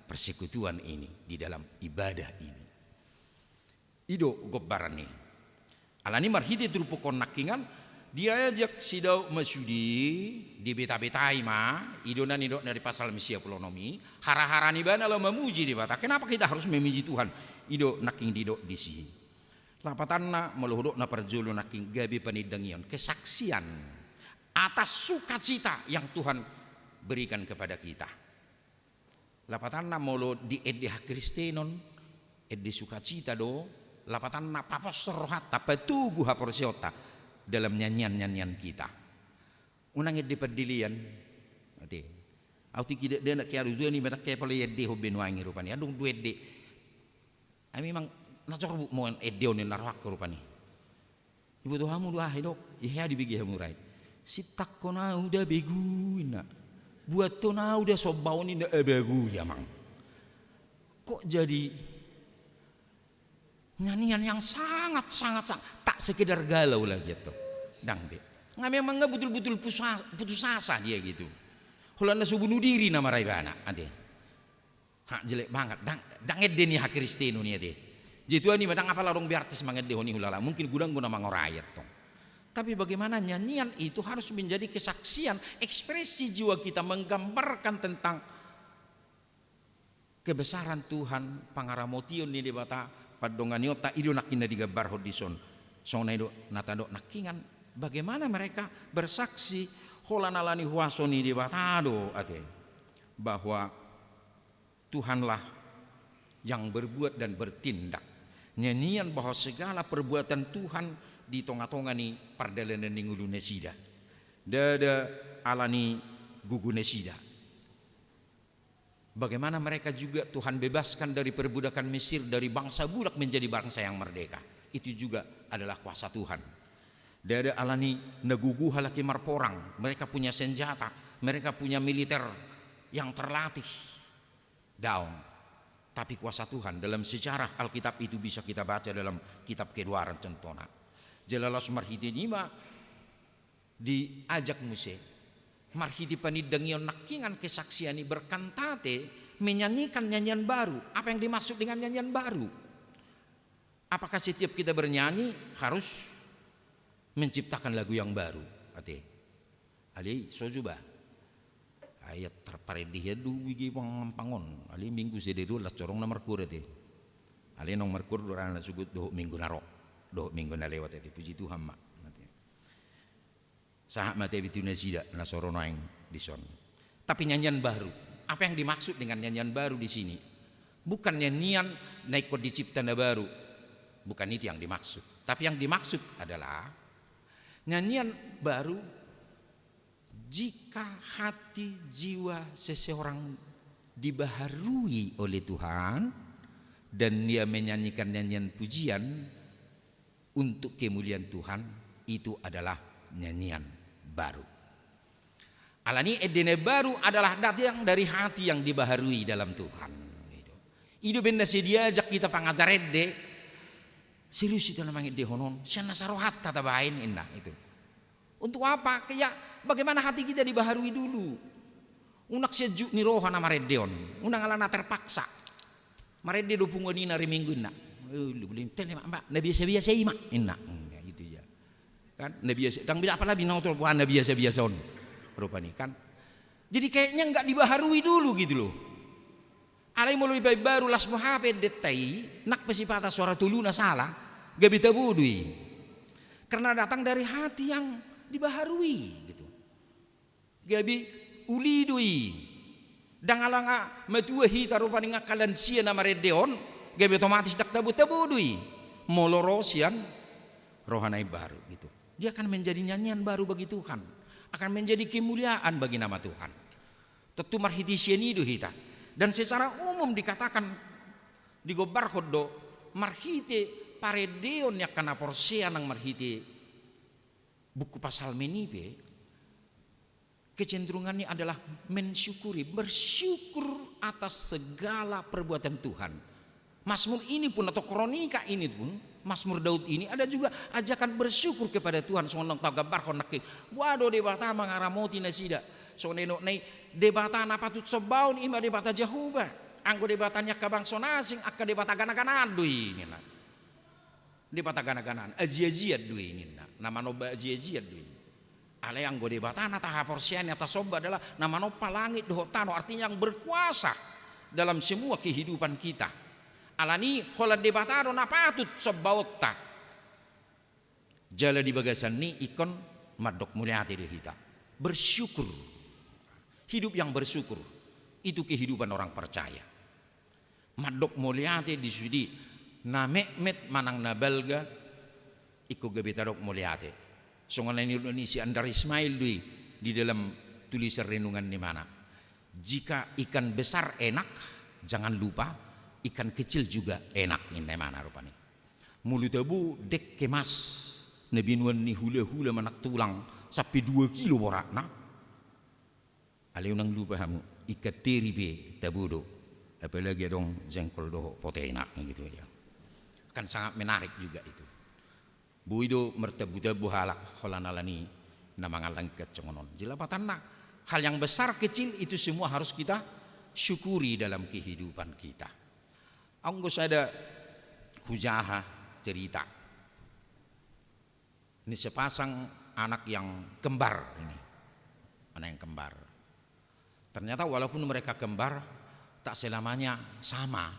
persekutuan ini, di dalam ibadah ini. I do gombaran i. Alani marhite turpuk on nangkiningan, diajak si Daud ma sude, dibeta-betai ma, i do na nidok na di pasal sia pulu onom i, hara-hara ni ibana laho mamuji Debata. Kenapa kita harus memuji Tuhan? I do nangkin didok disi. Lapatanna molo hudok na parjolo nangkin gabe panindangion, kesaksian atas sukacita yang Tuhan berikan kepada kita. Lapatanna molo di ende hakristenon, ende sukacita do, lapatanna paposhon rohanta, patogu haporseaonta dalam nyanyian-nyanyian kita. Unang ende pandelean. Ate. Au tingki dakdanak ke aru tuan i, matak ke pala i ende hon be nuaeng i rupani. Adong do ende. Ai memang na corbuk ma ende on ninna rohangku rupani. Iboto hamu do aha i dok, i hea dibege hamu ra i. Sintangkon au da begu ninna. Buathon au da somba on ninna, eh, begu i amang. Kok jadi nyanyian yang sangat, sangat, sangat, tak sekedar galau lagi atau. Ndang be. Nga memang nga betul-betul pusa-, putus asa dia gitu. Holan na so bunuh diri nama ra ibana, ate. Ha, jelek banget. Ndang, ndang ende ni hakristenon i ate. Jadi tuan i ma ndang apala adong be artis mangendehon i hulala. Mungkin godang do na mangorai tong. Tapi bagaimana nyanyian itu harus menjadi kesaksian, ekspresi jiwa kita menggambarkan tentang kebesaran Tuhan, pangaramotion ni Debata, pandonganionta, i do nangkin na digambarhon dison. Songon na i do na tadok nangkiningan, bagaimana mereka bersaksi holan alani huaso ni Debata do ate, bahwa Tuhanlah yang berbuat dan bertindak. Nyanyian bahwa segala perbuatan Tuhan di tonga-tonga ni pardalanan ni ngolu nasida. Ndada alani gogo nasida. Bagaimana mereka juga Tuhan bebaskan dari perbudakan Mesir, dari bangsa budak menjadi bangsa yang merdeka. Itu juga adalah kuasa Tuhan. Ndada alani na gogo halak i marporang, mereka punya senjata, mereka punya militer yang terlatih. Daong. Tapi kuasa Tuhan dalam sejarah Alkitab itu bisa kita baca dalam kitab Keluaran contohna. Jala laos marhite i ma diajak muse. Marhite panindangion nangkiningan kesaksian i berkantate, menyanyikan nyanyian baru. Apa yang dimaksud dengan nyanyian baru? Apakah setiap kita bernyanyi harus menciptakan lagu yang baru? Ate. Alai, so jo ba. Ai tarparende hian do bege pangampang on. Alai minggu sadari on las corong na markuar ate. Alai naung markuar do ra na sogot dohot minggu na ro. Dohot minggu na lewat ate. Puji Tuhan ma. Ate. Sahat ma ate tu nasida na so ro nuaeng dison. Tapi nyanyian baru. Apa yang dimaksud dengan nyanyian baru di sini? Bukan nyanyian na ingkon dicipta na baru. Bukan itu yang dimaksud. Tapi yang dimaksud adalah nyanyian baru jika hati jiwa seseorang dibaharui oleh Tuhan dan dia menyanyikan nyanyian pujian untuk kemuliaan Tuhan, itu adalah nyanyian baru. Alani ende na baru adalah datang dari hati yang dibaharui dalam Tuhan. I do umbahen na sai diajak hita pangajar ende, serius hita na mangendehon on, sian nasa rohanta tabaen, ninna, itu. Untuk apa? Ya, bagaimana hati kita dibaharui dulu. Unang sejuk ni roha na marende on, unang ala na terpaksa. Marende do punguan i na ari Minggu, ninna. Eh, lu, lu, tele, Mak, Mak, na biasa-biasa i, Mak, ninna. Hmm, ya, gitu ya. Kan, na biasa, ndang binoto apala binoto, wah, na biasa-biasa on. Rupani, kan. Jadi kayaknya nggak dibaharui dulu gitu loh. Alai molo dibaen baru, las ma hape endenta i, nang pe sipata suara tolu na sala, gabe tabo do i. Karena datang dari hati yang dibaharui gitu. Gabe uli do i. Ndang ala nga matua hita rupani, nga angka lansia na marende on, gabe otomatis ndang tabo-tabo do i. Molo ro sian roha na imbaru gitu. Dia akan menjadi nyanyian baru bagi Tuhan. Akan menjadi kemuliaan bagi nama Tuhan. Tentu marhite sian i do hita. Dan secara umum dikatakan, digombarhon do, marhite parendeon ni angka na porsea nang marhite buku Psalmen i pe, kecenderungannya adalah mensyukuri, bersyukur atas segala perbuatan Tuhan. Mazmur ini pun atau kronika ini pun, Mazmur Daud ini ada juga ajakan bersyukur kepada Tuhan. Songon na tagambarhon nangkin, boha do Debata mangaramoti nasida. Songon na nidok na i, Debata na patut sombaon i ma Debata Jahowa. Anggo debata ni angka bangso na asing, angka debata gana-ganaan do i, ninna. Debata gana-ganaan, aji-ajian do i, ninna. Na manomba aji-ajian do i. Alai anggo Debata na tahaporseai, na tasomba adalah na manompa langit dohot tano, artinya yang berkuasa dalam semua kehidupan kita. Alani holan Debata do na patut sombaonta. Jala di bagasan ni i ingkon mandok mauliate do hita. Bersyukur. Hidup yang bersyukur. Itu kehidupan orang percaya. Mandok mauliate di sude na metmet manang na balga, ingkon gabe tadok mauliate. Songon na nidok ni si Andar Ismail do i di dalam tulisan renungan ni imana. Jika ikan besar enak, jangan lupa ikan kecil juga enak, ninna imana rupani. Molo tabo dengke mas na binoan ni hula-hula manang tulang sampe dua kilo boratna, alai unang lupa hamu, ikan teri pe tabo do, apalagi adong jengkol dohot potena, gitu ya. Kan sangat menarik juga itu. Boi do martambu-tambu halak holan alani na mangalangka songon on. Jala patanna, hal yang besar kecil itu semua harus kita syukuri dalam kehidupan kita. Anggo sada hujaha cerita ni sepasang anak yang kembar ini. Anak yang kembar. Ternyata walaupun mereka kembar, tak selamanya sama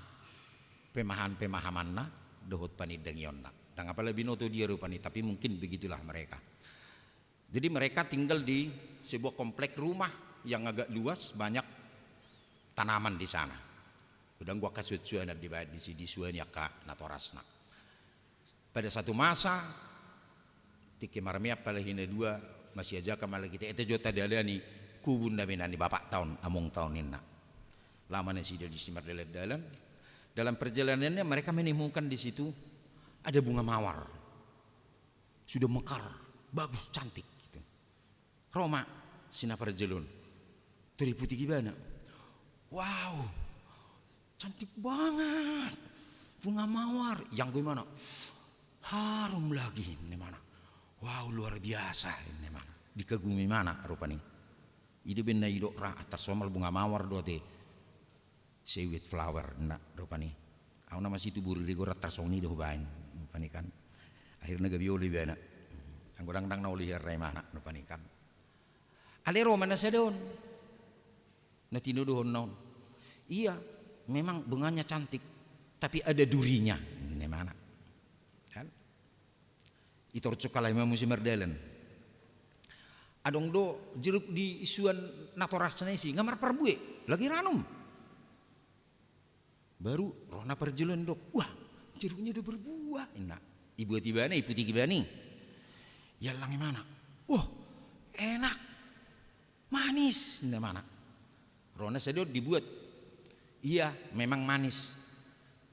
pemahaman-pemahamanna dohot panindangionna. Ndang apala binoto dia rupani, tapi mungkin begitulah mereka. Jadi mereka tinggal di sebuah komplek rumah yang agak luas, banyak tanaman di sana. Godang do angka suan-suanan dibaen disi, disuani angka natorasna. Pada satu masa, tingki marmeam pala hita na dua, masiajakan ma lagi, ete jo tadalani kubun na binoan ni bapakta on, amongta on, ninna. Laho ma nasida disi mardalan-dalan. Dalam perjalanannya mereka menemukan di situ ada bunga mawar. Sudah mekar, bagus, cantik gitu. Ro ma si na parjolo on. Tariputik ibana. Wow, cantik banget. Bunga mawar. Ianggo imana, harum lagi, ninna imana. Wow, luar biasa, ninna imana. Dikagumi imana rupani. I do umbahen na nidok ra, antar somal bunga mawar do ate. Sewet flower, ninna rupani. Au nama situbu Ririgo ra, antar songon i do hubaen rupani kan. Akhirna gabe olo ibana. Anggo ndang, ndang na olo hian ra imana rupani kan. Alai ro ma na sada on, na tinodohonna on. Iya, memang bunganya cantik, tapi ada durinya, ninna imana. Kan? Itorcuk halak i ma muse mardalan. Adong do jeruk di isuan natorasna isi, nga marparbue, lagi ranum. Baru ro na parjolo, didok, "Wah, jeruknya udah berbuah," inna. Ibuat ibana, iputik ibana i. Iallang imana. "Wah, enak. Manis," inna imana. Ro na sada on, dibuat. "Iya, memang manis.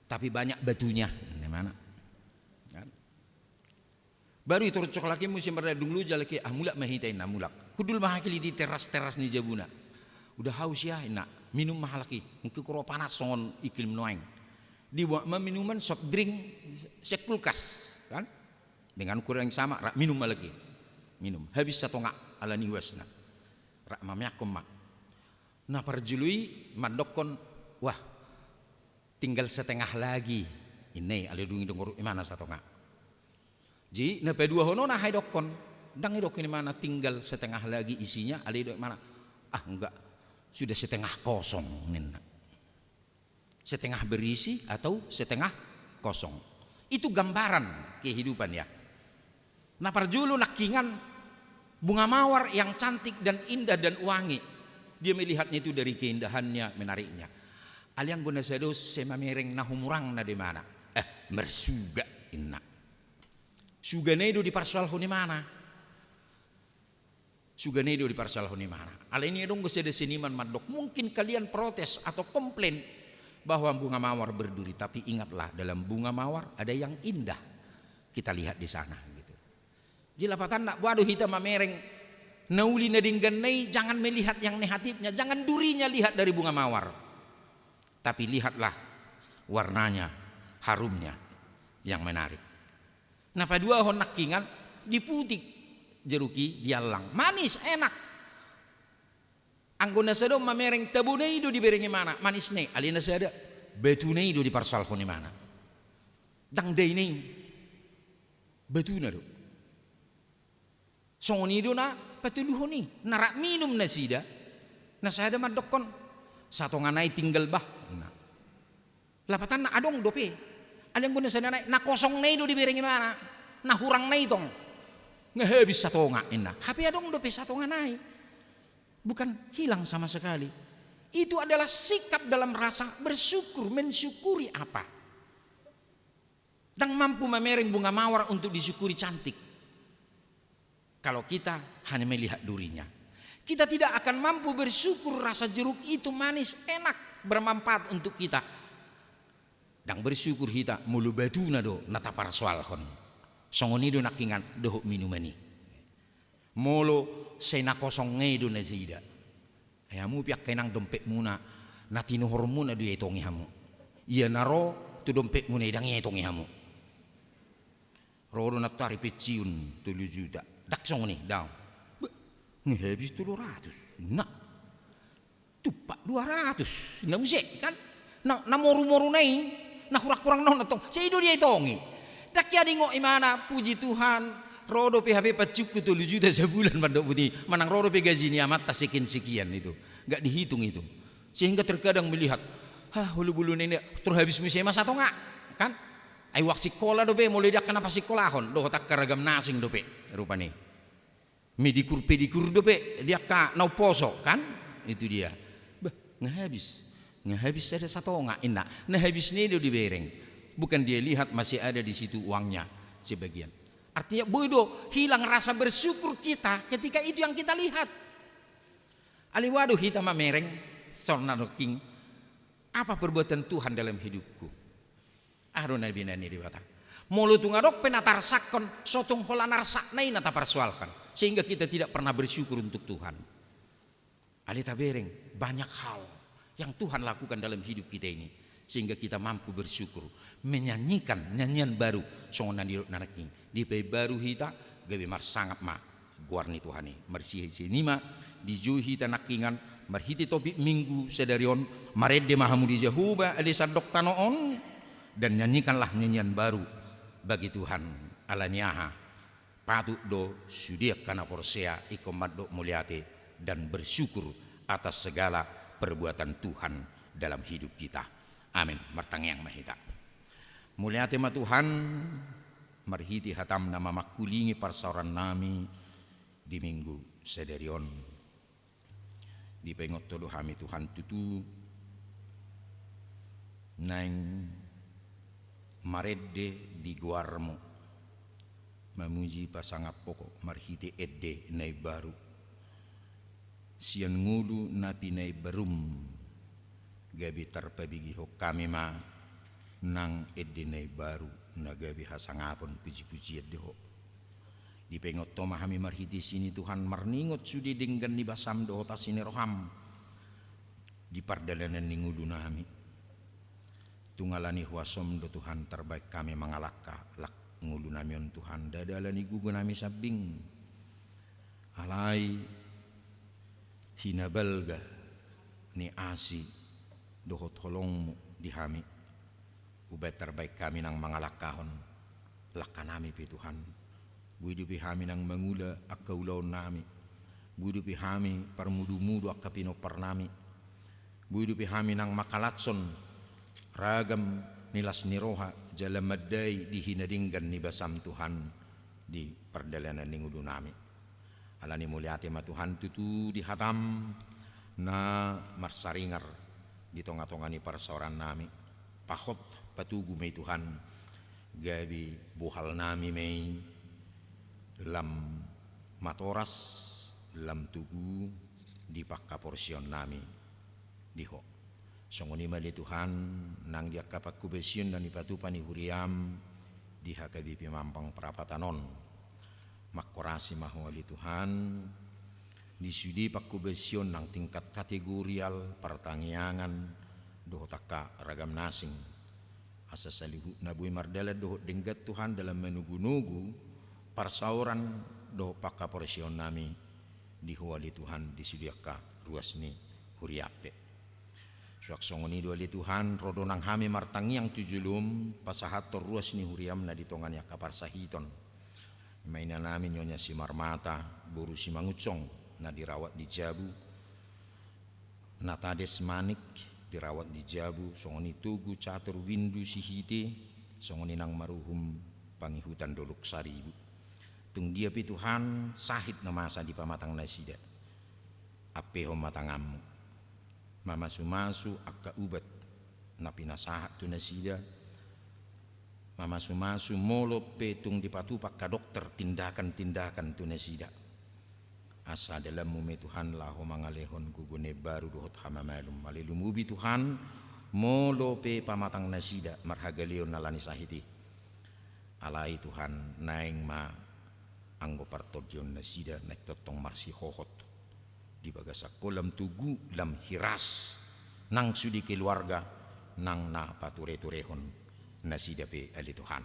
Tapi banyak batunya," inna imana. Kan? Baru itorus halak i muse mardalan, dung loja halak i, "Ah, mulak ma hita," inna, "mulak. Hundul ma halak i di teras-teras ni jabuna. Udah haus ia," inna. "Minum ma halak i. Mungkin kurang panas songon iklim nuaeng." Dibuat ma minuman, soft drink, sian kulkas, kan? Dengan ukuran yang sama, rap minum ma halak i. Minum. Habis satonga ala ni uasna. Rap mameakkon ma. Na parjolo i mandokkon, "Wah, tinggal setengah lagi," inna i, alai dung i dong, uruk imana satonga. Jadi na paduahononna, aha idokkon? Ndang idokkon imana tinggal setengah lagi isinya, alai didok imana, "Ah, enggak, sudah setengah kosong," ninna. Setengah berisi atau setengah kosong. Itu gambaran kehidupan, ya. Na parjolo nangkiningan, bunga mawar yang cantik dan indah dan wangi, dia melihatnya itu dari keindahannya, menariknya. Alai anggo na sada on, sai mamereng na humurang na do imana. "Eh, marsuga," inna. Sugana i do diparsoalhon imana. Sugana i do diparsoalhon imana. Alai i adong do sada seniman mandok, mungkin kalian protes atau komplain bahwa bunga mawar berduri, tapi ingatlah, dalam bunga mawar ada yang indah kita lihat di sana, gitu. Jadi lapatanna, boha do hita mamereng na uli na denggan i, jangan melihat yang negatifnya, jangan durinya lihat dari bunga mawar. Tapi lihatlah warnanya, harumnya yang menarik. Na paduahon nangkiningan, diputik jeruk i, diallang. Manis, enak. Anggo na sada on mamereng, tabona i do dibereng imana, manisna i, alai na sada, batuna i do diparsoalhon imana. Ndang daina i, batuna do. Songon i do na patoluhon i, na rap minum nasida, na sada mandokkon, "Satonga nai tinggal bah," inna. Lapatanna adong dope. Alai anggo na sada nai, na kosongna i do dibereng imana, na hurangna i tong. "Nga habis satonga," inna. Hape adong dope satonga nai. Bukan hilang sama sekali. Itu adalah sikap dalam rasa bersyukur, mensyukuri apa. Ndang mampu mamereng bunga mawar untuk disyukuri cantik kalau kita hanya melihat durinya. Kita tidak akan mampu bersyukur rasa jeruk itu manis, enak, bermanfaat untuk kita. Ndang bersyukur hita molo batuna do na taparsoalhon. Songon i do nangkiningan dohot minuman i. Molo sai na kosong i do nasida. Ai hamu pe angka inang, dompetmuna na tinuhormuna do iaetongi hamu. Ia na ro tu dompetmuna i ndang iaetongi hamu. Ro do nantoari pensiun tolu juta. Ndang songon i, daong. Beh, nga habis tolu ratus. Nah. Tumpak dua ratus, na muse, kan? Na, na moru-moru nai, na hurang-hurang na on tong, sai i do diaetongi. Ndang ia diingot imana, puji Tuhan, ro dope hape pensiunku tolu juta sabulan, mandok buti, manang ro dope gaji ni amanta sekian-sekian itu. Nggak dihitung itu. Sehingga terkadang melihat, "Hah, hulu-bulu nene, terhabis muse ma satonga," kan? Ai uang sikola dope, molo di angka na pasikkolahon, dohot angka ragam na asing dope, rupani. Medikur pedikur dope di angka na umposo, kan? Itu dia. Bah, nga habis. Nga habis sada satonga, inna. Na habis ni do dibereng. Bukan dia lihat masih ada di situ uangnya sebagian. Artinya, boi do hilang rasa bersyukur kita ketika itu yang kita lihat. Alai boha do hita mamereng, songon na nangkin, apa perbuatan Tuhan dalam hidupku? Aha do na binahen ni Debata? Molo tung adong pe na tarsakkon, so tung holan arsakna i na taparsoalkan, sehingga kita tidak pernah bersyukur untuk Tuhan. Alai tabereng, banyak hal yang Tuhan lakukan dalam hidup kita ini, sehingga kita mampu bersyukur, menyanyikan nyanyian baru, songon na nidok na nangkin. Dipaimbaru hita, gabe marsangap ma goar ni Tuhan i. Marsihisahi i ma, dijou hita nangkiningan, marhite topik Minggu sadari on, marende ma hamu di Jahowa, ale sandok tano on, dan nyanyikanlah nyanyian baru bagi Tuhan. Ala ni aha? Patut do sude angka na porsea ingkon mandok mauliate dan bersyukur atas segala perbuatan Tuhan dalam hidup kita. Amin. Martangiang ma hita. Mauliate ma Tuhan, marhite hatam na mamangkulingi parsaoran nami di Minggu sadari on. Dipaingot Ho do hami Tuhan tutu naeng marende di goarMu, mamuji pasangaphon Ho marhite ende na imbaru. Sian ngolu na pinaimbaruM gabe tarpabegehon hami ma nang ende na imbaru na gabe hasangapon pujipujian di Ho. Dipaingot Ho ma hami marhite disi Tuhan, marningot sude denggan ni basaM dohot asi ni rohaM di pardalanan ni ngolunami. Tung ala ni huasoM do Tuhan tarbaen hami mangalangka, alai ngolunami on Tuhan, ndada ala ni gogonami sambing, alai hinabalga ni asi dohot holongMu di hami. Umbaen tarbaen hami nang mangalangkahon langkanami pe Tuhan. Boi dope hami nang mangula angka ulaonnami. Boi dope hami parmudumudu angka pinomparnami. Boi dope hami nang mangkalashon ragam ni las ni roha jala mandai di hinadenggan ni basaM Tuhan di pardalanan ni ngolunami. Ala ni mauliate ma Tuhan tutu di hataM na marsaringar di tongatonga ni parsaorannami. Pahot patogu ma i Tuhan, gabe bohalnami ma i lam matoras, lam togu di panghaporseaonnami di Ho. Songon i ma ale Tuhan, nang di angka panghobasion na nipatupa ni huriaM di H K B P Mampang Prapatan on. Manghorasi ma Ho ale Tuhan, di sude panghobasion nang tingkat kategorial, partangiangan, dohot angka ragam na asing. Asa saluhutna boi mardalan dohot denggan Tuhan dalam manogunogu parsaoran dohot panghaporseaonnami di Ho ale Tuhan di sude angka ruas ni huriaM pe. Suang songon i do ale Tuhan, ro do nang hami martangiang tu joloM, pasahathon ruas ni huriaM na di tonga ni angka parsahiton. Ima inanami Nyonya Simarmata boru Simangunsong na dirawat di jabu, Natades Manik dirawat di jabu, songon i Togu Catur Windu Sihite, songon i nang maruhum pangihutan Dolok Saribu. Tung dia pe Tuhan sahit na masa di pamatang nasida, ampehon ma tanganMu. Mamasumasu angka ubat na pinasahat tu nasida, mamasumasu molo pe tung dipatupa angka dokter tindakan-tindakan tu nasida. Asa dalanMu ma i Tuhan laho mangalehon gogo na imbaru dohot hamamalum. Mauliate ma i Tuhan, molo pe pamatang nasida marhagaleon ala ni sahit i. Alai Tuhan, naeng ma anggo partondion nasida naeng tongtong marsihohot di bagasan Ho lam togu, lam hiras, nang sude keluarga, nang na patureturehon nasida pe ale Tuhan.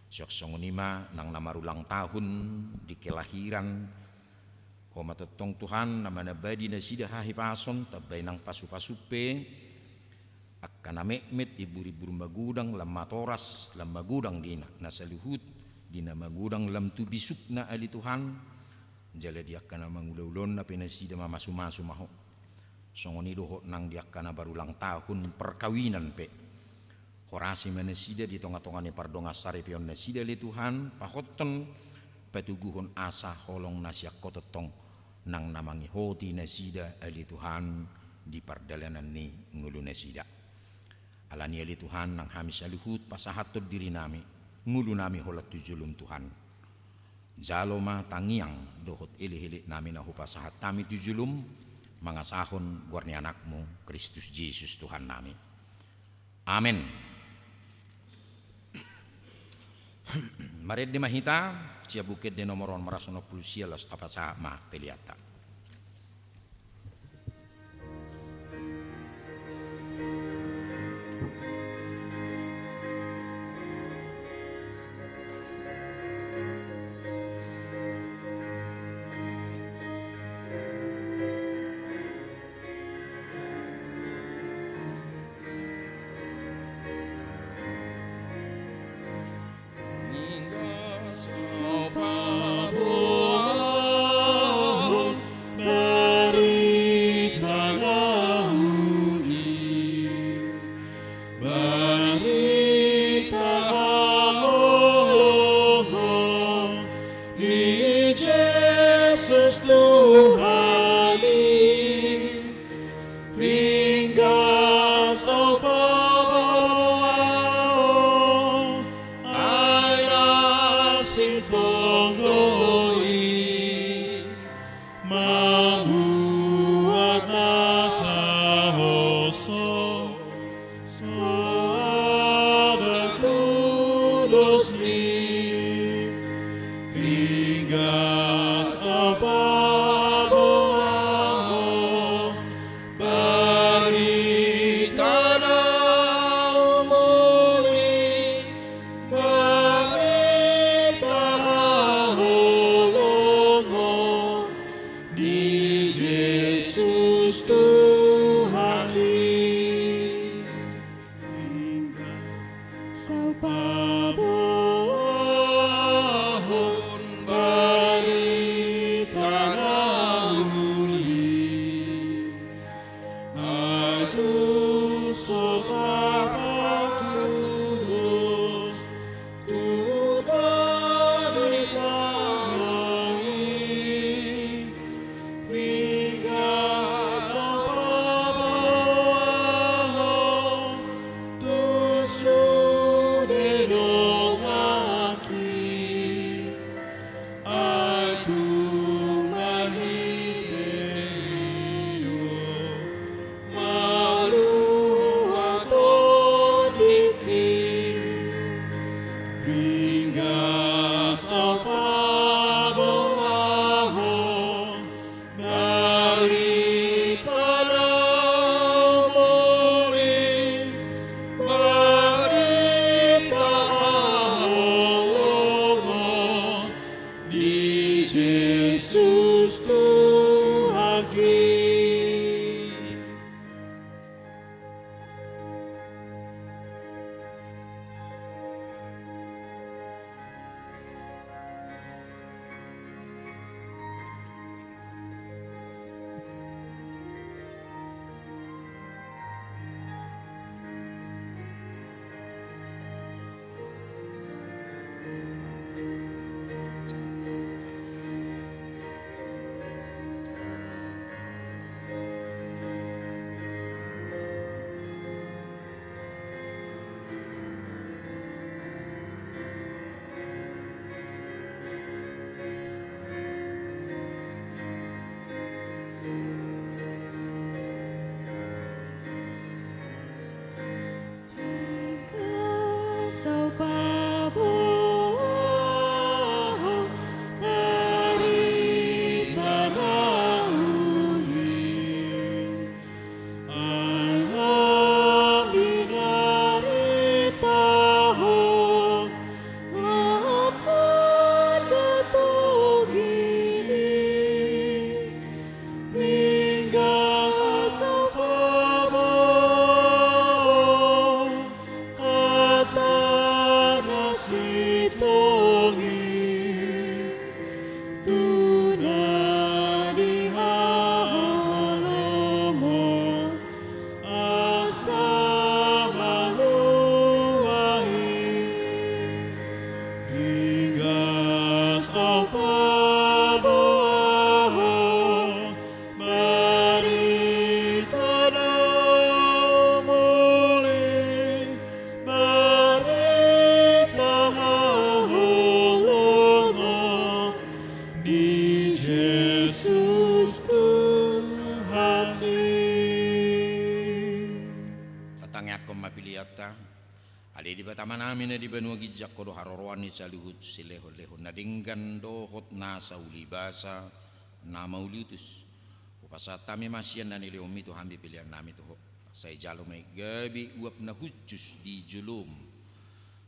Suang songon i ma nang na marulang tahun di kelahiran, Ho ma tongtong Tuhan na manambadi nasida hahipason, tambai nang pasupasu pe, angka na metmet, imburimbur magodang lam matoras, lam magodang di na, na saluhut di na magodang lam tu bisukna ale Tuhan, jala di angka na mangulaulaonna pe nasida mamasumasu ma Ho. Songon i dohot nang di angka na marulang tahun parkawinan pe. Horasi ma nasida di tongatonga ni pardongan saripeon nasida ale Tuhan, pahothon patoguhon asa holong na sian Ho tongtong nang na mangihoti nasida ale Tuhan di pardalanan ni ngolu nasida. Ala ni i ale Tuhan, nang hami saluhut pasahathon dirinami, ngolunami holan tu joloM Tuhan. Jalo ma tangiang dohot elekeleknami na hupasahat hami tu joloM, mangasahon goar ni AnakMu Kristus Jesus Tuhannami. Amen. Marende ma hita sian Buku Ende nomor onom ratus onom pulu sia, laos tapasahat ma peleanta. Kristus ni ringgasa paboahon barita na uli, barita haholongon ni Jesus Tuhan i. Ringgasa paboahon barita na uli. Ai tung so tarpatudos tu barita na uli, ringgasa paboahon tu sude dongan i. Ai tung marhite i do malua tondingki. Ringgasa paboahon barita na uli, barita haholongon ni Jesus Tuhan i. Ringgasa paboahon barita na uli. Ai lam binaritahon, lam tanda togihon i. Ringgasa paboahon hata na sintong i. Tu na di haholomon asa malua i. Ringgasa paboahon barita na uli, barita haholongon ni Jesus Tuhan i. Tatangianghon ma peleanta. Ale Debata Amanami na di banua ginjang, Ho do haroroan ni saluhut silehonlehon na denggan dohot nasa ulibasa na mauliutus. Hupasahat hami ma sian na nilehonmi tu hami peleannami tu Ho. Sai jalo ma i gabe uap na hushus di jolom.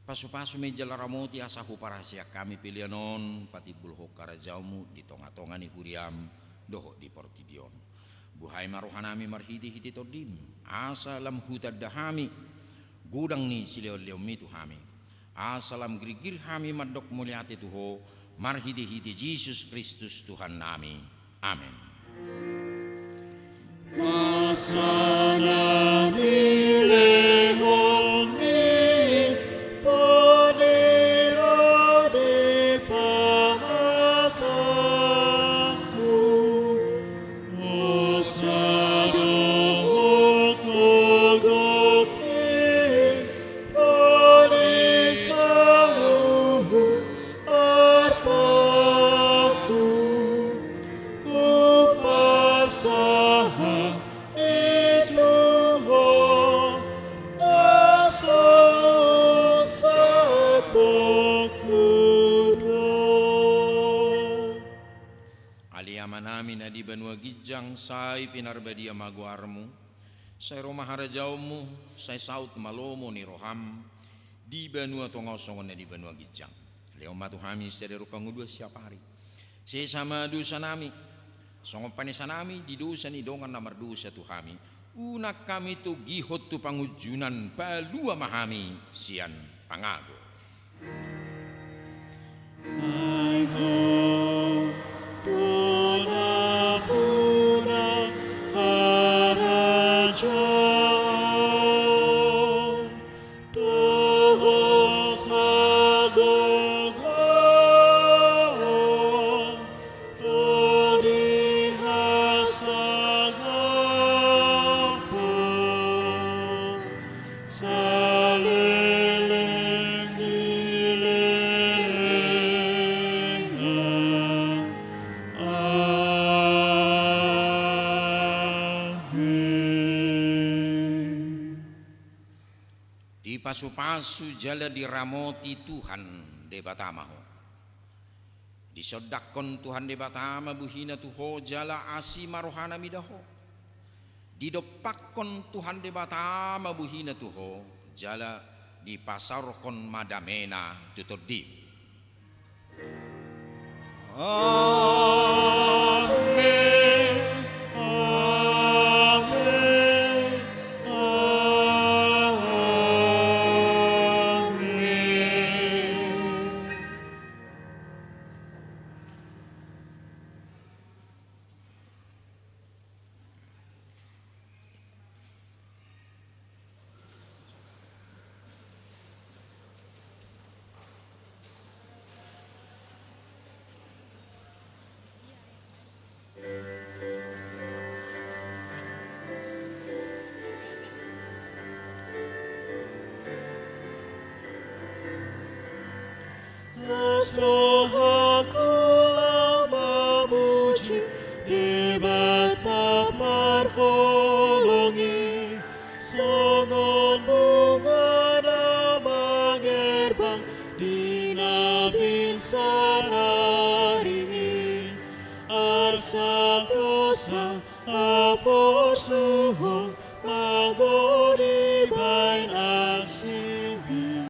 Pasupasu ma i jala ramoti asa huparhaseang hami pelean on patimbulhon harajaonmu di tongatonga ni huriam dohot di portibi on. Buhai ma rohanami marhitehite Tondim, asa lam hutanda hami godang ni silehonlehonmi tu hami, asa lam girgir hami mandok mauliate tu Ho, marhitehite Jesus Kristus Tuhannami. Amen. Nasa na nilehonmi toni ro di pamatangku, hosa dohot gogo i ro di saluhut artangku, hupasahat i tu Ho Na di banua ginjang, sai pinarbadia ma goarmu, sai ro ma harajaonmu, sai saut ma lomo ni roham, di banua tonga on songon na di banua ginjang. Lehon ma tu hami sadari on hangoluan siapari. Sesa ma dosanami, songon panesanami di dosa ni dongan na mardosa tu hami. Unang hami togihon tu pangunjunan, palua ma hami sian pangago. Ai Ho do nampuna harajaon dohot hagogoon ro di hasangapon saleleng ni lelengna. Amen. Dipasupasu jala diramoti Tuhan Debata ma ho. Disondangkon Tuhan Debata ma buhina tu ho jala asi ma rohana mida ho. Didompakkon Tuhan Debata ma buhina tu ho jala dipasaorhon ma damena tu tondim. Amen. Amen. Amen. Las rohangku laho mamuji Debata parholong i, songon bunga na mangerbang di na binsar ari i. Arsak dosa haporsuhon manggo